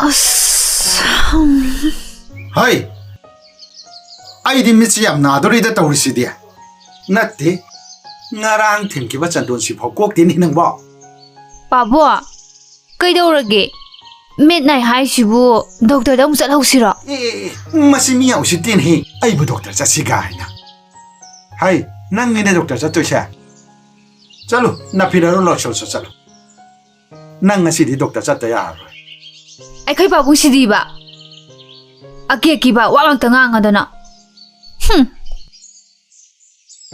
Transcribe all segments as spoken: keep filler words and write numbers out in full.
ꯑꯁ, ꯍꯝ꯫ ꯍꯩ! ꯑꯩꯗꯤ ꯃꯤꯠꯁꯤ ꯌꯥꯝ ꯅꯥꯗꯣꯔꯤꯗ ꯇꯧꯔꯤꯁꯤꯗꯤ꯫ ꯅꯠꯇꯦ, ꯉꯔꯥꯡ ꯊꯤꯟꯈꯤꯕ ꯆꯟꯗꯣꯟꯁꯤꯐꯥꯎ ꯀꯣꯛꯇꯦꯅꯦ ꯅꯪꯕꯣ꯫ ꯄꯥꯕꯣ, ꯀꯩꯗꯧꯔꯒꯦ? ꯃꯤꯠ ꯅꯥꯏ ꯍꯥꯏꯁꯤꯕꯨ ꯗꯣꯛꯇꯔꯗ ꯑꯃꯨꯛ ꯆꯠꯍꯧꯁꯤꯔꯣ? ꯑꯦ, ꯑꯦ, ꯑꯦ, ꯃꯁꯤ ꯃꯤ ꯌꯥꯝ ꯎꯁꯤꯠꯇꯦꯅꯦꯍꯦ꯫ ꯑꯩꯕꯨ ꯗꯣꯛꯇꯔ ꯆꯠꯁꯤꯒ ꯍꯥꯏꯅ꯫ ꯍꯩ, ꯅꯪꯅꯤꯅꯦ ꯗꯣꯛꯇꯔ ꯆꯠꯇꯣꯏꯁꯦ꯫ ꯆꯠꯂꯨ, ꯅꯥꯐꯤꯔꯔꯣ ꯂꯣꯏꯁꯜꯁꯨ ꯆꯠꯂꯨ꯫ ꯅꯪ ꯉꯁꯤꯗꯤ ꯗꯣꯛꯇꯔ ꯆꯠꯇ ꯌꯥꯔꯔꯣꯏ꯫ ꯑꯩꯈꯣꯏ ꯄꯥꯕꯨꯡ ꯁꯤꯗꯤꯕ꯫ ꯑꯀꯦ ꯑꯀꯤꯕ ꯋꯥ ꯉꯥꯛꯇ ꯉꯥꯡꯉꯗꯅ꯫ ꯍꯨꯝ꯫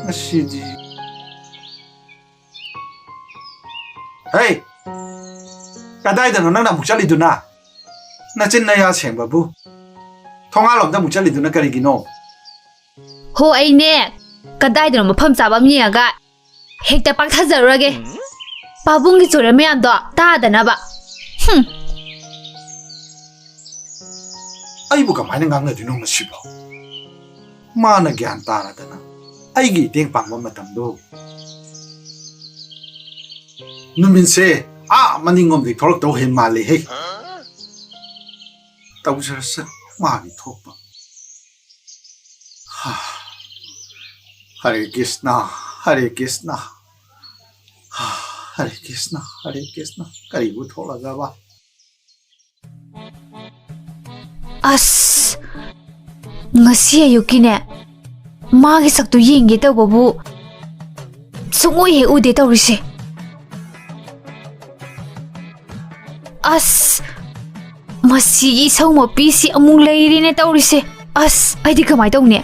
ꯉꯁꯤꯗꯤ꯫ ꯍꯩ! ꯀꯗꯥꯏꯗꯅꯣ ꯅꯪꯅ ꯑꯃꯨꯛ ꯆꯠꯂꯤꯗꯨꯅ? ꯅꯆꯤꯟ ꯅꯌꯥ ꯁꯦꯡꯕꯕꯨ꯫ ꯊꯣꯡꯒꯥꯜꯂꯣꯝꯗ ꯑꯃꯨꯛ ꯆꯠꯂꯤꯗꯨꯅ ꯀꯔꯤꯒꯤꯅꯣ? ꯍꯣ, ꯑꯩꯅꯦ, ꯀꯗꯥꯏꯗꯅꯣ ꯃꯐꯝ ꯆꯥꯕ ꯑꯃ ꯌꯦꯡꯉꯒ ꯍꯦꯛꯇ ꯄꯥꯛꯊꯖꯔꯨꯔꯒꯦ꯫ ꯄꯥꯕꯨꯡꯒꯤ ꯆꯣꯏꯔ ꯃꯌꯥꯝꯗꯣ ꯇꯥꯗꯅꯕ꯫ ꯍꯨꯝ꯫ ꯑꯩꯕꯨ ꯀꯃꯥꯏꯅ ꯉꯥꯡꯅꯗꯣꯏꯅꯣ ꯃꯁꯤꯕꯣ? ꯃꯥꯅ ꯒ꯭ꯌꯥꯟ ꯇꯥꯔꯗꯅ ꯑꯩꯒꯤ ꯏꯇꯦꯡ ꯄꯥꯡꯕ ꯃꯇꯝꯗꯣ꯫ ꯅꯨꯃꯤꯠꯁꯦ ꯑꯥ ꯃꯅꯤꯡꯂꯣꯝꯗꯒꯤ ꯊꯣꯛꯂꯛꯇꯧ ꯍꯦꯟ ꯃꯥꯜꯂꯦꯍꯦ꯫ ꯇꯧꯖꯔꯁꯅꯨ ꯃꯥꯒꯤ ꯊꯣꯛꯄ꯫ ꯍꯥ꯫ ꯍꯔꯦ ꯀ꯭ꯔꯤꯁꯅ, ꯍꯔꯦ ꯀ꯭ꯔꯤꯁꯅ꯫ ꯍꯥ, ꯍꯔꯦ ꯀ꯭ꯔꯤꯁꯅ, ꯍꯔꯦ ꯀ꯭ꯔꯤꯁꯅ꯫ ꯀꯔꯤꯕꯨ ꯊꯣꯛꯂꯒꯕ? ꯑꯁ, ꯉꯁꯤ ꯑꯌꯨꯛꯀꯤꯅꯦ, ꯃꯥꯒꯤ ꯁꯛꯇꯨ ꯌꯦꯡꯒꯦ ꯇꯧꯕꯕꯨ ꯁꯨꯡꯎ ꯍꯦꯛ ꯎꯗꯦ ꯇꯧꯔꯤꯁꯦ꯫ ꯑꯁ, ꯃꯁꯤꯒꯤ ꯏꯁꯧ ꯃꯄꯤꯁꯤ ꯑꯃꯨꯛ ꯂꯩꯔꯦꯅꯦ ꯇꯧꯔꯤꯁꯦ꯫ ꯑꯁ, ꯑꯩꯗꯤ ꯀꯃꯥꯏ ꯇꯧꯅꯤ?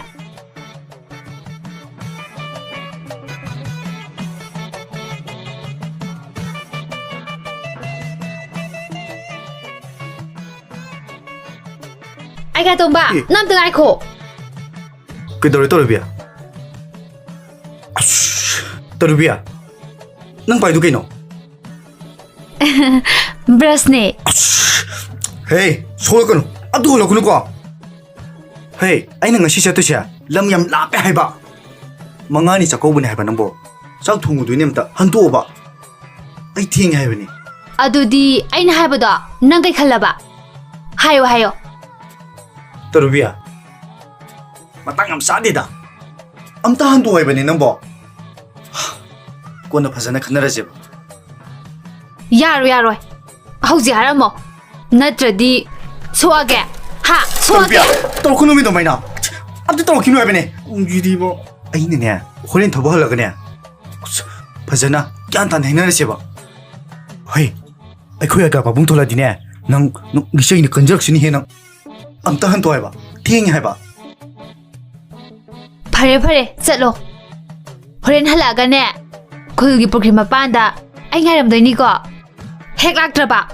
ꯑꯩ ꯀꯥꯇꯣꯝꯕ, ꯑꯦ꯫ ꯅꯪ ꯑꯝꯇ ꯉꯥꯏꯈꯣ꯫ ꯀꯩꯗꯧꯔꯦ ꯇꯧꯔꯤꯕꯤ? ꯑꯁ, ꯇꯧꯔꯤꯕꯤ, ꯅꯪ ꯄꯥꯏꯗꯨ ꯀꯩꯅꯣ? ꯕ꯭ꯔꯁꯅꯦ꯫ ꯑꯁ, ꯍꯦ, ꯁꯣꯛꯂꯛꯀꯅꯨ, ꯑꯗꯨ ꯍꯜꯂꯛꯀꯅꯨꯀꯣ꯫ ꯍꯦ, ꯑꯩꯅ ꯉꯁꯤ ꯆꯠꯇꯣꯏꯁꯦ ꯂꯝ ꯌꯥꯝ ꯂꯥꯞꯄꯦ ꯍꯥꯏꯕ꯫ ꯃꯉꯥꯅꯤ ꯆꯥꯛꯀꯧꯕꯅꯦ ꯍꯥꯏꯕ ꯅꯪꯕꯣ꯫ ꯆꯥꯛ ꯊꯣꯡꯉꯨꯗꯣꯏꯅꯦ, ꯑꯝꯇ ꯍꯟꯗꯣꯛꯑꯣꯕ꯫ ꯑꯩ ꯊꯦꯡꯉꯦ ꯍꯥꯏꯕꯅꯤ꯫ ꯑꯗꯨꯗꯤ ꯑꯩꯅ ꯍꯥꯏꯕꯗꯣ ꯅꯪ ꯀꯩ ꯈꯜꯂꯕ? ꯍꯥꯏꯌꯣ, ꯍꯥꯏꯌꯣ꯫ ꯇꯔꯨꯕꯤ, ꯃꯇꯥꯡ ꯌꯥꯝ ꯆꯥꯗꯦꯗ꯫ ꯑꯝꯇ ꯍꯟꯗꯣꯛ ꯍꯥꯏꯕꯅꯦ ꯅꯪꯕꯣ꯫ ꯀꯣꯟꯅ ꯐꯖꯅ ꯈꯟꯅꯔꯁꯦꯕ꯫ ꯌꯥꯔꯣꯏ, ꯌꯥꯔꯣꯏ꯫ ꯍꯧꯖꯤꯛ ꯍꯥꯏꯔꯝꯃꯣ꯫ ꯅꯠꯇ꯭ꯔꯗꯤ ꯁꯣꯛꯑꯒꯦ꯫ ꯍꯥ? ꯁꯣꯛꯑꯒꯦ? ꯇꯧꯔꯛꯀꯅꯨ ꯃꯤ ꯑꯗꯨꯃꯥꯏꯅ꯫ ꯑꯝꯇ ꯇꯧꯔꯛꯈꯤꯅꯨ ꯍꯥꯏꯕꯅꯦ꯫ ꯎꯝ, ꯌꯨꯗꯤꯕꯣ꯫ ꯑꯩꯅꯅꯦ, ꯍꯣꯔꯦꯟ ꯊꯕꯛ ꯍꯜꯂꯒꯅꯦ, ꯑꯁ, ꯐꯖꯅ ꯒ꯭ꯌꯥꯟ ꯇꯥꯅ ꯍꯥꯏꯅꯔꯁꯦꯕ꯫ ꯍꯣꯏ, ꯑꯩꯈꯣꯏ ꯑꯒꯥ ꯄꯥꯕꯨꯡ ꯊꯣꯛꯂꯛꯑꯗꯤꯅꯦ, ꯅꯪ, ꯅꯪ ꯏꯆꯩꯅ ꯀꯟꯖꯔꯛꯁꯤꯅꯤ ꯍꯦ ꯅꯪ꯫ ꯑꯝꯇ ꯍꯟꯇꯣꯛ ꯍꯥꯏꯕ꯫ ꯊꯦꯡꯉꯦ ꯍꯥꯏꯕ꯫ ꯐꯔꯦ, ꯐꯔꯦ, ꯆꯠꯂꯣ꯫ ꯍꯣꯔꯦꯟ ꯍꯜꯂꯛꯑꯒꯅꯦ, ꯈꯨꯜꯒꯤ ꯄꯨꯈ꯭ꯔꯤ ꯃꯄꯥꯟꯗ ꯑꯩ ꯉꯥꯏꯔꯝꯗꯣꯏꯅꯤꯀꯣ꯫ ꯍꯦꯛ ꯂꯥꯛꯇ꯭ꯔꯕ,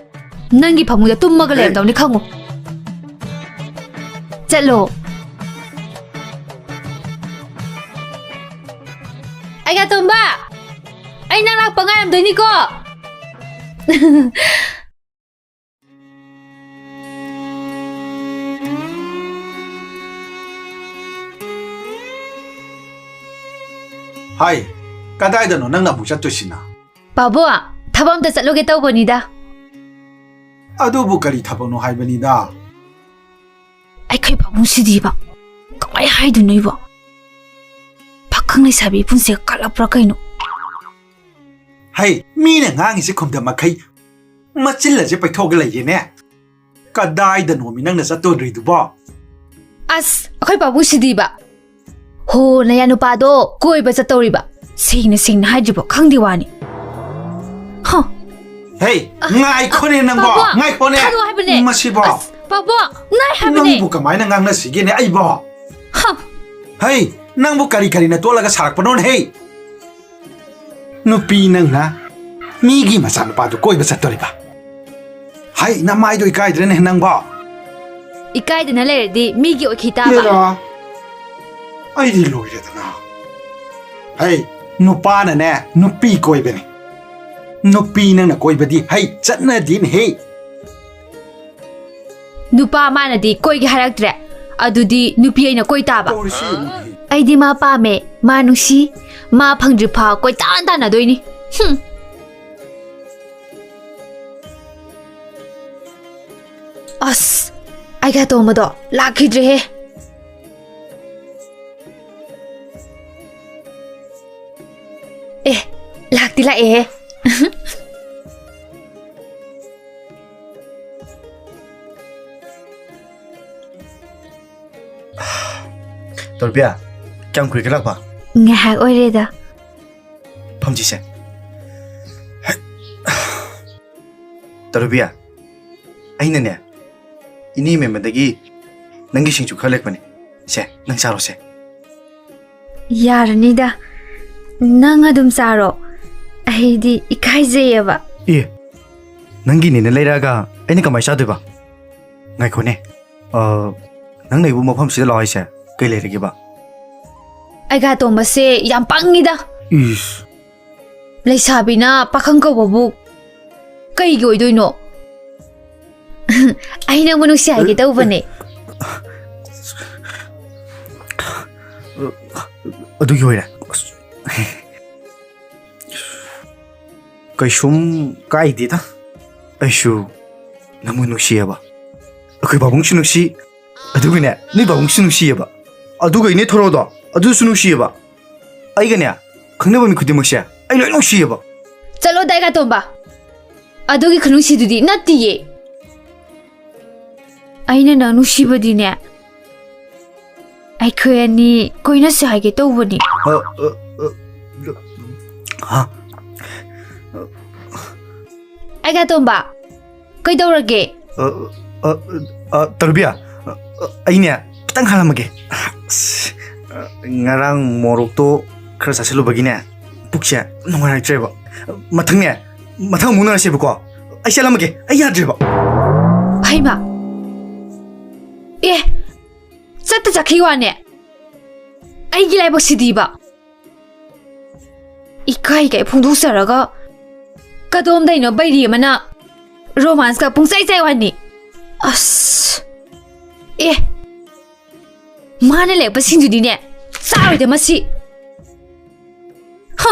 ꯅꯪꯒꯤ ꯐꯃꯨꯡꯗ ꯇꯨꯝꯃꯒ ꯂꯩꯔꯝꯗꯧꯅꯤ ꯈꯪꯉꯨ꯫ ꯆꯠꯂꯣ꯫ ꯑꯩꯒ ꯇꯣꯝꯕ, ꯑꯩ ꯅꯪ ꯂꯥꯛꯄ ꯉꯥꯏꯔꯝꯗꯣꯏꯅꯤꯀꯣ꯫ ꯍꯥꯏ, ꯀꯗꯥꯏꯗꯅꯣ ꯅꯪꯅ ꯑꯃꯨꯛ ꯆꯠꯇꯣꯏꯁꯤꯅ? ꯄꯥꯕꯨꯡ, ꯊꯕꯛ ꯑꯝꯇ ꯆꯠꯂꯨꯒꯦ ꯇꯧꯕꯅꯤꯗ꯫ ꯑꯗꯨꯕꯨ ꯀꯔꯤ ꯊꯕꯛꯅꯣ ꯍꯥꯏꯕꯅꯤꯗ? ꯑꯩꯈꯣꯏ ꯄꯥꯕꯨꯡꯁꯤꯗꯤꯕ, ꯀꯃꯥꯏ ꯍꯥꯏꯗꯣꯏꯅꯣ ꯑꯩꯕꯣ? ꯄꯥꯈꯪ ꯂꯩꯁꯥꯕꯤ ꯏꯄꯨꯟꯁꯦ ꯀꯠꯂꯛꯄ꯭ꯔꯥ ꯀꯩꯅꯣ? ꯍꯩ, ꯃꯤꯅ ꯉꯥꯡꯉꯤꯁꯦ ꯈꯨꯝꯗ ꯃꯈꯩ ꯃꯆꯤꯜ ꯑꯁꯦ ꯄꯩꯊꯣꯛꯑꯒ ꯂꯩꯔꯦꯅꯦ꯫ ꯀꯗꯥꯏꯗꯅꯣꯃꯤ ꯅꯪꯅ ꯆꯠꯇꯣꯔꯤꯗꯨꯕꯣ? ꯑꯁ, ꯑꯩꯈꯣꯏ ꯄꯥꯕꯨꯡꯁꯤꯗꯤꯕ, ꯍꯣ, ꯅꯌꯥ ꯅꯨꯄꯥꯗꯣ ꯀꯣꯏꯕ ꯆꯠꯇꯧꯔꯤꯕ꯫ ꯁꯦꯡꯅ ꯁꯦꯡꯅ ꯍꯥꯏꯗ꯭ꯔꯤꯕꯣ ꯈꯪꯗꯦ ꯋꯥꯅꯤ꯫ ꯍ꯫ ꯍꯦ, ꯉꯥꯏꯈꯣꯅꯦ ꯅꯪꯕꯣ, ꯄꯥꯕꯨꯡ, ꯉꯥꯏꯈꯣꯅꯦ꯫ ꯊꯥꯗꯣꯛꯑꯣ ꯍꯥꯏꯕꯅꯦ꯫ ꯃꯁꯤꯕꯣ꯫ ꯑꯁ, ꯄꯥꯕꯨꯡ, ꯉꯥꯏ ꯍꯥꯏꯕꯅꯦ꯫ ꯅꯪꯕꯨ ꯀꯃꯥꯏꯅ ꯉꯥꯡꯅꯁꯤꯒꯦꯅꯦ ꯑꯩꯕꯣ? ꯍ꯫ ꯍꯩ, ꯅꯪꯕꯨ ꯀꯔꯤ ꯀꯔꯤꯅ ꯇꯣꯠꯂꯒ ꯁꯥꯔꯛꯄꯅꯣꯅꯦ ꯍꯦ? ꯅꯨꯄꯤ ꯅꯪꯅ ꯃꯤꯒꯤ ꯃꯆꯥꯅꯨꯄꯥꯗꯨ ꯀꯣꯏꯕ ꯆꯠꯇꯣꯔꯤꯕ? ꯍꯩ, ꯅꯃꯥꯏꯗꯣ ꯏꯀꯥꯏꯗ꯭ꯔꯦꯅꯦ ꯅꯪꯕꯣ? ꯏꯀꯥꯏꯗꯅ ꯂꯩꯔꯗꯤ ꯃꯤꯒꯤ ꯑꯣꯏꯈꯤ ꯇꯥꯕ꯫ ꯍꯦꯔꯥ, ꯑꯩꯗꯤ ꯂꯣꯏꯔꯦꯗꯅ꯫ ꯍꯩ, ꯅꯨꯄꯥꯅꯅꯦ ꯅꯨꯄꯤ ꯀꯣꯏꯕꯅꯦ, ꯅꯨꯄꯤ ꯅꯪꯅ ꯀꯣꯏꯕꯗꯤ ꯍꯩ ꯆꯠꯅꯗꯦꯅꯦꯍꯦ꯫ ꯅꯨꯄꯥ ꯃꯥꯅꯗꯤ ꯀꯣꯏꯒꯦ ꯍꯥꯏꯔꯛꯇ꯭ꯔꯦ, ꯑꯗꯨꯗꯤ ꯅꯨꯄꯤ ꯑꯩꯅ ꯀꯣꯏ ꯇꯥꯕ꯫ ꯇꯧꯔꯤꯁꯤ ꯌꯦꯡꯉꯨꯅꯦꯍꯦ꯫ ꯑꯩꯗꯤ ꯃꯥ ꯄꯥꯝꯃꯦ, ꯃꯥ ꯅꯨꯡꯁꯤ, ꯃꯥ ꯐꯪꯗ꯭ꯔꯤ ꯐꯥꯎ ꯀꯣꯏꯇꯥꯟ ꯇꯥꯟꯅꯗꯣꯏꯅꯤ꯫ ꯍꯨꯝ꯫ ꯑꯁ, ꯑꯩꯒ ꯇꯣꯝꯕꯗꯣ ꯂꯥꯛꯈꯤꯗ꯭ꯔꯦꯍꯦ꯫ ꯑꯦ, ꯂꯥꯛꯇꯤ ꯂꯥꯛꯑꯦꯍꯦ꯫ ꯇꯣꯔꯕꯤꯌꯥ, ꯀꯌꯥꯝ ꯀꯨꯏꯔꯒꯦ ꯂꯥꯛꯄ? ꯉꯥꯏꯍꯥꯛ ꯑꯣꯏꯔꯦꯗ꯫ ꯐꯝꯁꯤꯁꯦ꯫ ꯇꯣꯔꯕꯤꯌꯥ, ꯑꯩꯅꯅꯦ, ꯏꯅꯦ ꯃꯦꯝꯃꯗꯒꯤ ꯅꯪꯒꯤ ꯁꯤꯡꯖꯨ ꯈꯔ ꯂꯦꯛꯄꯅꯦ꯫ ꯁꯦ, ꯅꯪ ꯆꯥꯔꯣꯁꯦ꯫ ꯌꯥꯔꯅꯤꯗ, ꯅꯪ ꯑꯗꯨꯝ ꯆꯥꯔꯣ, ꯑꯩꯗꯤ ꯏꯀꯥꯏꯖꯩꯌꯦꯕ꯫ ꯑꯦ, ꯅꯪꯒꯤꯅꯦꯅ ꯂꯩꯔꯛꯑꯒ ꯑꯩꯅ ꯀꯃꯥꯏꯅ ꯆꯥꯗꯣꯏꯕ? ꯉꯥꯏꯈꯣꯅꯦ, ꯑ, ꯅꯪ ꯂꯩꯕ ꯃꯐꯝꯁꯤꯗ ꯂꯥꯛꯑꯣ ꯍꯥꯏꯁꯦ ꯀꯩ ꯂꯩꯔꯒꯦꯕ? ꯑꯩꯒ ꯇꯣꯝꯕꯁꯦ ꯌꯥꯝ ꯄꯪꯉꯤꯗ꯫ ꯏꯁ꯫ ꯂꯩꯁꯥꯕꯤꯅ ꯄꯥꯈꯪ ꯀꯧꯕꯕꯨ ꯀꯩꯒꯤ ꯑꯣꯏꯗꯣꯏꯅꯣ? ꯑꯩ ꯅꯪꯕꯨ ꯅꯨꯡꯁꯤ ꯍꯥꯏꯒꯦ ꯇꯧꯕꯅꯦ꯫ ꯑꯗꯨꯒꯤ ꯑꯣꯏꯔꯦ꯫ ꯑꯁ꯫ ꯀꯩꯁꯨꯝ ꯀꯥꯏꯗꯦꯗ꯫ ꯑꯩꯁꯨ ꯅꯪꯕꯨ ꯅꯨꯡꯁꯤꯌꯦꯕ꯫ ꯑꯩꯈꯣꯏ ꯄꯥꯕꯨꯡꯁꯨ ꯅꯨꯡꯁꯤ, ꯑꯗꯨꯒꯅꯦ, ꯅꯣꯏ ꯄꯥꯕꯨꯡꯁꯨ ꯅꯨꯡꯁꯤꯌꯦꯕ꯫ ꯑꯗꯨꯒ ꯏꯅꯦ ꯊꯣꯔꯣꯗꯣ, ꯑꯗꯨꯁꯨ ꯅꯨꯡꯁꯤꯌꯦꯕ꯫ ꯑꯩꯒꯅꯦ, ꯈꯪꯅꯕ ꯃꯤ ꯈꯨꯗꯤꯡꯃꯛꯁꯦ ꯑꯩ ꯂꯣꯏ ꯅꯨꯡꯁꯤꯌꯦꯕ꯫ ꯆꯠꯂꯣ, ꯗꯥꯏꯒꯥꯇꯣꯝꯕ꯫ ꯑꯗꯨꯒꯤ ꯈꯨꯅꯨꯡꯁꯤꯗꯨꯗꯤ ꯅꯠꯇꯤꯌꯦ꯫ ꯑꯩꯅ ꯅꯪ ꯅꯨꯡꯁꯤꯕꯗꯤꯅꯦ, ꯑꯩꯈꯣꯏ ꯑꯅꯤ ꯀꯣꯏꯅꯁꯦ ꯍꯥꯏꯒꯦ ꯇꯧꯕꯅꯤ꯫ ꯑ, ꯑ, ꯑ, ꯍꯥ? ꯑꯩꯒ ꯇꯣꯝꯕ, ꯀꯩꯗꯧꯔꯒꯦ? ꯑ, ꯑ, ꯑ, ꯇꯔꯨꯕꯤ, ꯑ, ꯑ, ꯑꯩꯅꯦ, ꯈꯤꯇꯪ ꯍꯥꯜꯂꯝꯃꯒꯦ꯫ ꯑꯁ, ꯑ, ꯉꯔꯥꯡ ꯃꯣꯔꯣꯛꯇꯣ ꯈꯔ ꯆꯥꯁꯤꯜꯂꯨꯕꯒꯤꯅꯦ, ꯄꯨꯛꯁꯦ ꯅꯨꯡꯉꯥꯏꯔꯛꯇ꯭ꯔꯦꯕ꯫ ꯃꯊꯪꯅꯦ, ꯃꯊꯪ ꯑꯃꯨꯛ ꯎꯅꯔꯁꯦꯕꯀꯣ꯫ ꯑꯩ ꯆꯠꯂꯝꯃꯒꯦ, ꯑꯩ ꯌꯥꯗ꯭ꯔꯦꯕ꯫ ꯍꯩꯃꯥ! ꯑꯦ, ꯆꯠꯇ ꯆꯠꯈꯤ ꯋꯥꯅꯦ꯫ ꯑꯩꯒꯤ ꯂꯥꯏꯕꯛꯁꯤꯗꯤꯕ꯫ ꯏꯀꯥꯏ ꯀꯥꯏ ꯐꯣꯡꯗꯣꯛꯆꯔꯒ ꯀꯗꯣꯝꯗꯩꯅꯣ ꯕꯩꯔꯤ ꯑꯃꯅ ꯔꯣꯃꯥꯟꯁꯀ ꯄꯨꯡꯆꯥꯏ ꯆꯥꯏ ꯋꯥꯅꯤ꯫ ꯑꯁ! ꯑꯦ! ꯃꯥꯅ ꯂꯦꯛꯄꯁꯤꯡꯗꯨꯗꯤꯅꯦ, ꯆꯥꯔꯣꯏꯗ ꯃꯁꯤ꯫ ꯍ!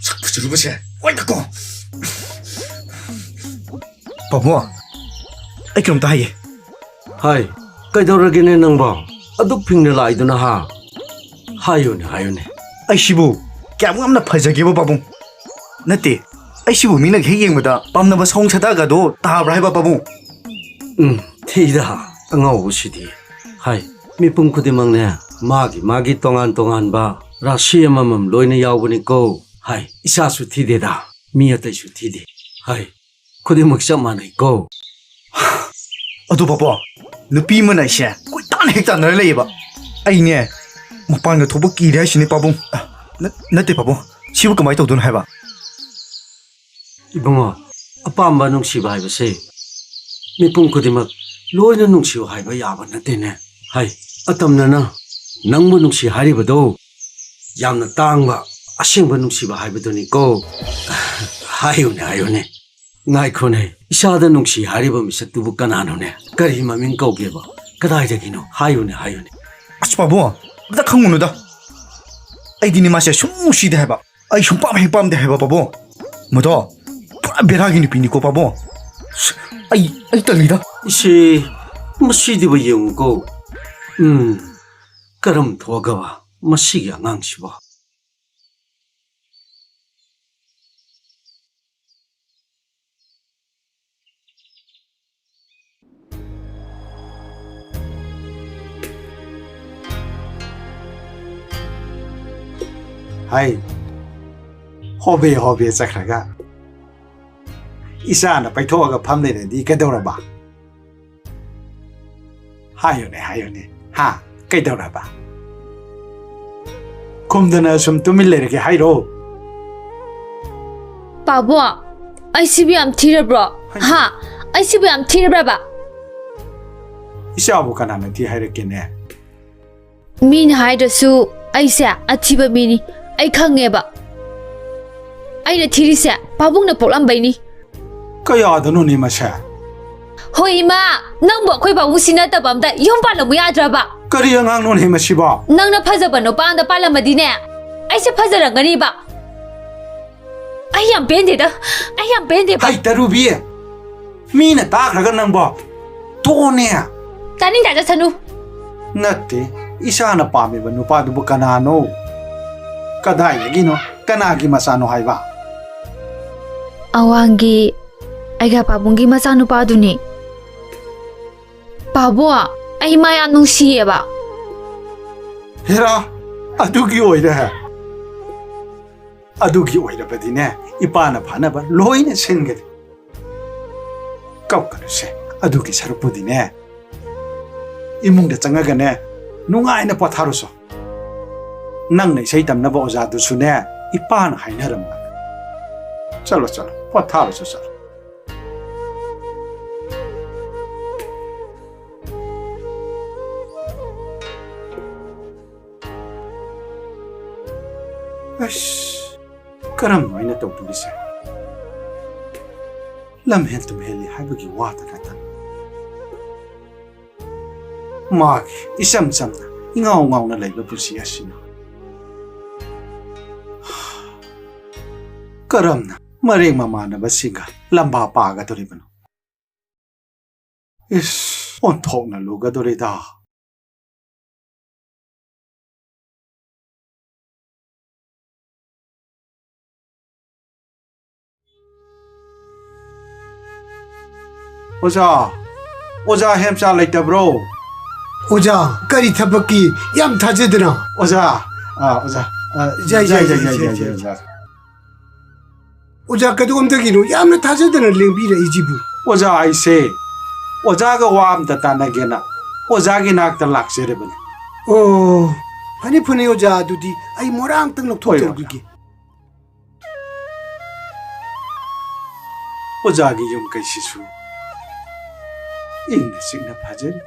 ꯁꯛ ꯐꯖꯔꯨꯕꯁꯦ꯫ ꯍꯣꯏꯗꯀꯣ꯫ ꯄꯥꯕꯨꯡ, ꯑꯩ ꯀꯩꯅꯣꯝꯇ ꯍꯥꯏꯒꯦ꯫ ꯍꯥꯏ, ꯀꯩꯗꯧꯔꯒꯦꯅꯦ ꯅꯪꯕꯣ? ꯑꯗꯨꯛ ꯐꯤꯡꯅ ꯂꯥꯛꯏꯗꯨꯅ ꯍꯥ? ꯍꯥꯏꯌꯨꯅꯦ, ꯍꯥꯏꯌꯨꯅꯦ꯫ ꯑꯩꯁꯤꯕꯨ ꯀꯌꯥꯝ ꯌꯥꯝꯅ ꯐꯖꯒꯦꯕ ꯄꯥꯕꯨꯡ? ꯅꯠꯇꯦ, ꯑꯩꯁꯤꯕꯨ ꯃꯤꯅ ꯍꯦꯛ ꯌꯦꯡꯕꯗ ꯄꯥꯝꯅꯕ ꯁꯑꯣꯡ ꯁꯥꯗꯥꯒꯗꯣ ꯇꯥꯕ꯭ꯔꯥ ꯍꯥꯏꯕ ꯄꯥꯕꯨꯡ? ꯎꯝ, ꯊꯤꯗ, ꯑꯉꯥꯎꯕꯁꯤꯗꯤ꯫ ꯍꯥꯏ, ꯃꯤꯄꯨꯝ ꯈꯨꯗꯤꯡꯃꯛꯅꯦ, ꯃꯥꯒꯤ ꯃꯥꯒꯤ ꯇꯣꯉꯥꯟ ꯇꯣꯉꯥꯟꯕ ꯔꯥꯁꯤ ꯑꯃꯃꯝ ꯂꯣꯏꯅ ꯌꯥꯎꯕꯅꯤꯀꯣ꯫ ꯍꯥꯏ, ꯏꯁꯥꯁꯨ ꯊꯤꯗꯦꯗ, ꯃꯤ ꯑꯇꯩꯁꯨ ꯊꯤꯗꯦ꯫ ꯍꯥꯏ, ꯈꯨꯗꯤꯡꯃꯛ ꯆꯞ ꯃꯥꯟꯅꯩꯀꯣ꯫ ꯑꯗꯨ ꯄꯥꯕꯨꯡ, ꯅꯨꯄꯤ ꯑꯃꯅ ꯑꯩꯁꯦ ꯀꯣꯏꯇꯥꯟ ꯍꯦꯛ ꯇꯥꯟꯅꯔ ꯂꯩꯌꯦꯕ꯫ ꯑꯩꯅꯦ ꯃꯄꯥꯟꯒ ꯊꯣꯛꯄ ꯀꯤꯔꯦ ꯍꯥꯏꯁꯤꯅꯦ ꯄꯥꯕꯨꯡ꯫ ꯑ, ꯅ-, ꯅꯠꯇꯦ ꯄꯥꯕꯨꯡ, ꯁꯤꯕꯨ ꯀꯃꯥꯏꯅ ꯇꯧꯗꯣꯏꯅꯣ ꯍꯥꯏꯕ? ꯏꯕꯨꯡꯉꯣ, ꯑꯄꯥꯝꯕ ꯅꯨꯡꯁꯤꯕ ꯍꯥꯏꯕꯁꯦ ꯃꯤꯄꯨꯝ ꯈꯨꯗꯤꯡꯃꯛ ꯂꯣꯏꯅ ꯅꯨꯡꯁꯤꯌꯨ ꯍꯥꯏꯕ ꯌꯥꯕ ꯅꯠꯇꯦꯅꯦ꯫ ꯍꯥꯏ, ꯑꯇꯝꯅꯅ ꯅꯪꯕꯨ ꯅꯨꯡꯁꯤ ꯍꯥꯏꯔꯤꯕꯗꯣ ꯌꯥꯝꯅ ꯇꯥꯡꯕ, ꯑꯁꯦꯡꯕ ꯅꯨꯡꯁꯤꯕ ꯍꯥꯏꯕꯗꯨꯅꯤꯀꯣ꯫ ꯍꯥꯏꯌꯨꯅꯦ, ꯍꯥꯏꯌꯨꯅꯦ꯫ ꯉꯥꯏꯈꯣꯅꯦ, ꯏꯁꯥꯗ ꯅꯨꯡꯁꯤ ꯍꯥꯏꯔꯤꯕ ꯃꯤꯁꯛꯇꯨꯕꯨ ꯀꯅꯥꯅꯣꯅꯦ? ꯀꯔꯤ ꯃꯃꯤꯡ ꯀꯧꯒꯦꯕ? ꯀꯗꯥꯏꯗꯒꯤꯅꯣ? ꯍꯥꯏꯌꯨꯅꯦ, ꯍꯥꯏꯌꯨꯅꯦ꯫ ꯑꯁ ꯄꯥꯕꯨꯡ, ꯑꯝꯇ ꯈꯪꯉꯨꯅꯨꯗ꯫ ꯑꯩꯗꯤꯅꯦ ꯃꯥꯁꯦ ꯁꯨꯝ ꯅꯨꯡꯁꯤꯗꯦ ꯍꯥꯏꯕ꯫ ꯑꯩ ꯁꯨꯝ ꯄꯥꯝ ꯍꯦꯛ ꯄꯥꯝꯗꯦ ꯍꯥꯏꯕ ꯄꯥꯕꯨꯡ꯫ ꯃꯗꯣ ꯄꯨꯔꯥ ꯕꯦꯔꯥꯒꯤ ꯅꯨꯄꯤꯅꯤꯀꯣ ꯄꯥꯕꯨꯡ꯫ ꯑꯁ, ꯑꯩ, ꯑꯩ ꯇꯜꯂꯤꯗ꯫ ꯏꯁꯦ, ꯃꯁꯤꯗꯤꯕ ꯌꯦꯡꯉꯨꯀꯣ꯫ ꯎꯝ, ꯀꯔꯝ ꯊꯣꯛꯑꯒꯕ ꯃꯁꯤꯒꯤ ꯑꯉꯥꯡꯁꯤꯕꯣ? ꯍꯥꯏ, ꯍꯣꯕꯦ ꯍꯣꯕꯦ ꯆꯠꯈ꯭ꯔꯒ ꯏꯆꯥꯅ ꯄꯩꯊꯣꯛꯑꯒ ꯐꯝ ꯂꯩꯔꯗꯤ ꯀꯩꯗꯧꯔꯕ? ꯍꯥꯏꯌꯨꯅꯦ, ꯍꯥꯏꯌꯨꯅꯦ꯫ ꯍꯥ? ꯀꯩꯗꯧꯔꯕ? ꯈꯨꯝꯗꯅ ꯁꯨꯝ ꯇꯨꯃꯤꯟ ꯂꯩꯔꯒꯦ ꯍꯥꯏꯔꯣ? ꯄꯥꯕꯨꯡ, ꯑꯩꯁꯤꯕꯨ ꯌꯥꯝ ꯊꯤꯔꯕ꯭ꯔꯣ? ꯍꯥ? ꯑꯩꯁꯤꯕꯨ ꯌꯥꯝ ꯊꯤꯔꯕ꯭ꯔꯕ? ꯏꯆꯥꯕꯨ ꯀꯅꯥꯅ ꯊꯤ ꯍꯥꯏꯔꯛꯀꯦꯅꯦ? ꯃꯤꯅ ꯍꯥꯏꯗ꯭ꯔꯁꯨ ꯑꯩꯁꯦ ꯑꯊꯤꯕ ꯃꯤꯅꯤ, ꯑꯩ ꯈꯪꯉꯦꯕ꯫ ꯑꯩꯅ ꯊꯤꯔꯤꯁꯦ ꯄꯥꯕꯨꯡꯅ ꯄꯣꯛꯂꯝꯕꯩꯅꯤ꯫ ꯀꯌꯥꯗꯅꯣꯅꯦ ꯃꯁꯦ? ꯍꯣꯏ ꯏꯃꯥ, ꯅꯪꯕꯨ ꯑꯩꯈꯣꯏ ꯄꯥꯕꯨꯡꯁꯤ ꯅꯠꯇꯕ ꯑꯝꯗ ꯌꯨꯝ ꯄꯥꯜꯂꯝꯃꯨ ꯌꯥꯗ꯭ꯔꯕ? ꯀꯔꯤ ꯑꯉꯥꯡꯅꯣꯅꯦ ꯃꯁꯤꯕꯣ? ꯅꯪꯅ ꯐꯖꯕ ꯅꯨꯄꯥ ꯑꯝꯗ ꯄꯥꯜꯂꯝꯃꯗꯤꯅꯦ, ꯑꯩꯁꯦ ꯐꯖꯔꯝꯒꯅꯤꯕ꯫ ꯌꯥꯝ ꯄꯦꯟꯗꯦꯗ꯫ ꯑꯩ ꯌꯥꯝ ꯄꯦꯟꯗꯦꯕ꯫ ꯍꯩ, ꯇꯔꯨꯕꯤ! ꯃꯤꯅ ꯇꯥꯈ꯭ꯔꯒ ꯅꯪꯕꯣ ꯇꯣꯛꯑꯣꯅꯦ꯫ ꯇꯥꯅꯤꯡꯗꯦ, ꯆꯠꯁꯅꯨ꯫ ꯅꯠꯇꯦ, ꯏꯆꯥꯅ ꯄꯥꯝꯃꯤꯕ ꯅꯨꯄꯥꯗꯨꯕꯨ ꯀꯅꯥꯅꯣ? ꯀꯗꯥꯏꯗꯒꯤꯅꯣ? ꯀꯅꯥꯒꯤ ꯃꯆꯥꯅꯣ ꯍꯥꯏꯕ? ꯑꯋꯥꯡꯒꯤ ꯑꯩꯒ ꯄꯥꯕꯨꯡꯒꯤ ꯃꯆꯥꯅꯨꯄꯥꯗꯨꯅꯤ꯫ ꯄꯥꯕꯨꯡ, ꯑꯩ ꯃꯥ ꯌꯥꯝ ꯅꯨꯡꯁꯤꯌꯦꯕ꯫ ꯍꯦꯔꯥ, ꯑꯗꯨꯒꯤ ꯑꯣꯏꯔꯦ꯫ ꯑꯗꯨꯒꯤ ꯑꯣꯏꯔꯕꯗꯤꯅꯦ, ꯏꯄꯥꯅ ꯐꯅꯕ ꯂꯣꯏꯅ ꯁꯤꯟꯒꯅꯤ꯫ ꯀꯞꯀꯅꯨꯁꯦ, ꯑꯗꯨꯒꯤ ꯁꯔꯨꯛꯄꯨꯗꯤꯅꯦ, ꯏꯃꯨꯡꯗ ꯆꯪꯉꯒꯅꯦ, ꯅꯨꯡꯉꯥꯏꯅ ꯄꯣꯊꯥꯔꯨꯁꯣ꯫ ꯅꯪꯅ ꯏꯁꯩ ꯇꯝꯅꯕ ꯑꯣꯖꯥꯗꯨꯁꯨꯅꯦ, ꯏꯄꯥꯅ ꯍꯥꯏꯅꯔꯝꯃꯒ꯫ ꯆꯠꯂꯣ, ꯆꯠꯂꯣ, ꯄꯣꯊꯥꯔꯨꯁꯣ, ꯆꯠꯂꯣ꯫ ꯑꯁ, ꯀꯔꯝꯅꯣ ꯑꯩꯅ ꯇꯧꯗꯣꯔꯤꯁꯦ? ꯂꯝ ꯍꯦꯟ ꯇꯨꯝ ꯍꯦꯜꯂꯤ ꯍꯥꯏꯕꯒꯤ ꯋꯥꯗ ꯅꯠꯇꯅ, ꯃꯥꯒꯤ ꯏꯆꯝ ꯆꯝꯅ, ꯏꯉꯥꯎ ꯉꯥꯎꯅ ꯂꯩꯕ ꯄꯨꯟꯁꯤ ꯑꯁꯤꯅ ꯀꯔꯝꯅ ꯃꯔꯦꯡ ꯃꯃꯥꯟꯅꯕꯁꯤꯡꯒ ꯂꯝꯕꯥ ꯄꯥꯒꯗꯧꯔꯤꯕꯅꯣ? ꯏꯁ, ꯑꯣꯟꯊꯣꯛꯅ ꯂꯨꯒꯗꯧꯔꯤꯗ꯫ ꯑꯣꯖꯥ, ꯑꯣꯖꯥ ꯍꯦꯝꯆꯥ ꯂꯩꯇꯕ꯭ꯔꯣ? ꯑꯣꯖꯥ, ꯀꯔꯤ ꯊꯕꯛꯀꯤ? ꯌꯥꯝ ꯊꯥꯖꯗꯅ꯫ ꯑꯣꯖꯥ, ꯑ, ꯑꯣꯖꯥ, ꯑ, ꯌꯥꯏ, ꯌꯥꯏ, ꯌꯥꯏ, ꯌꯥꯏ, ꯌꯥꯏ, ꯌꯥꯏ, ꯌꯥꯏ, ꯌꯥꯏ, ꯑꯣꯖꯥ꯫ ꯑꯣꯖꯥ, ꯀꯗꯣꯝꯗꯒꯤꯅꯣ ꯌꯥꯝꯅ ꯊꯥꯖꯗꯅ ꯂꯦꯡꯕꯤꯔꯛꯏꯁꯤꯕꯨ? ꯑꯣꯖꯥ, ꯑꯩꯁꯦ ꯑꯣꯖꯥꯒ ꯋꯥ ꯑꯝꯇ ꯇꯥꯟꯅꯒꯦꯅ ꯑꯣꯖꯥꯒꯤ ꯅꯥꯛꯇ ꯂꯥꯛꯆꯔꯤꯕꯅꯤ꯫ ꯑꯣ, ꯐꯅꯤ, ꯐꯅꯤ ꯑꯣꯖꯥ, ꯑꯗꯨꯗꯤ ꯑꯩ ꯃꯣꯔꯥ ꯑꯝꯇꯪ ꯍꯣꯏ, ꯑꯣꯖꯥ꯫ ꯂꯧꯊꯣꯛꯆꯔꯨꯈꯤꯒꯦ꯫ ꯑꯣꯖꯥꯒꯤ ꯌꯨꯝ ꯀꯩꯁꯤꯁꯨ ꯏꯪꯅ ꯆꯤꯛꯅ ꯐꯖꯔꯤ꯫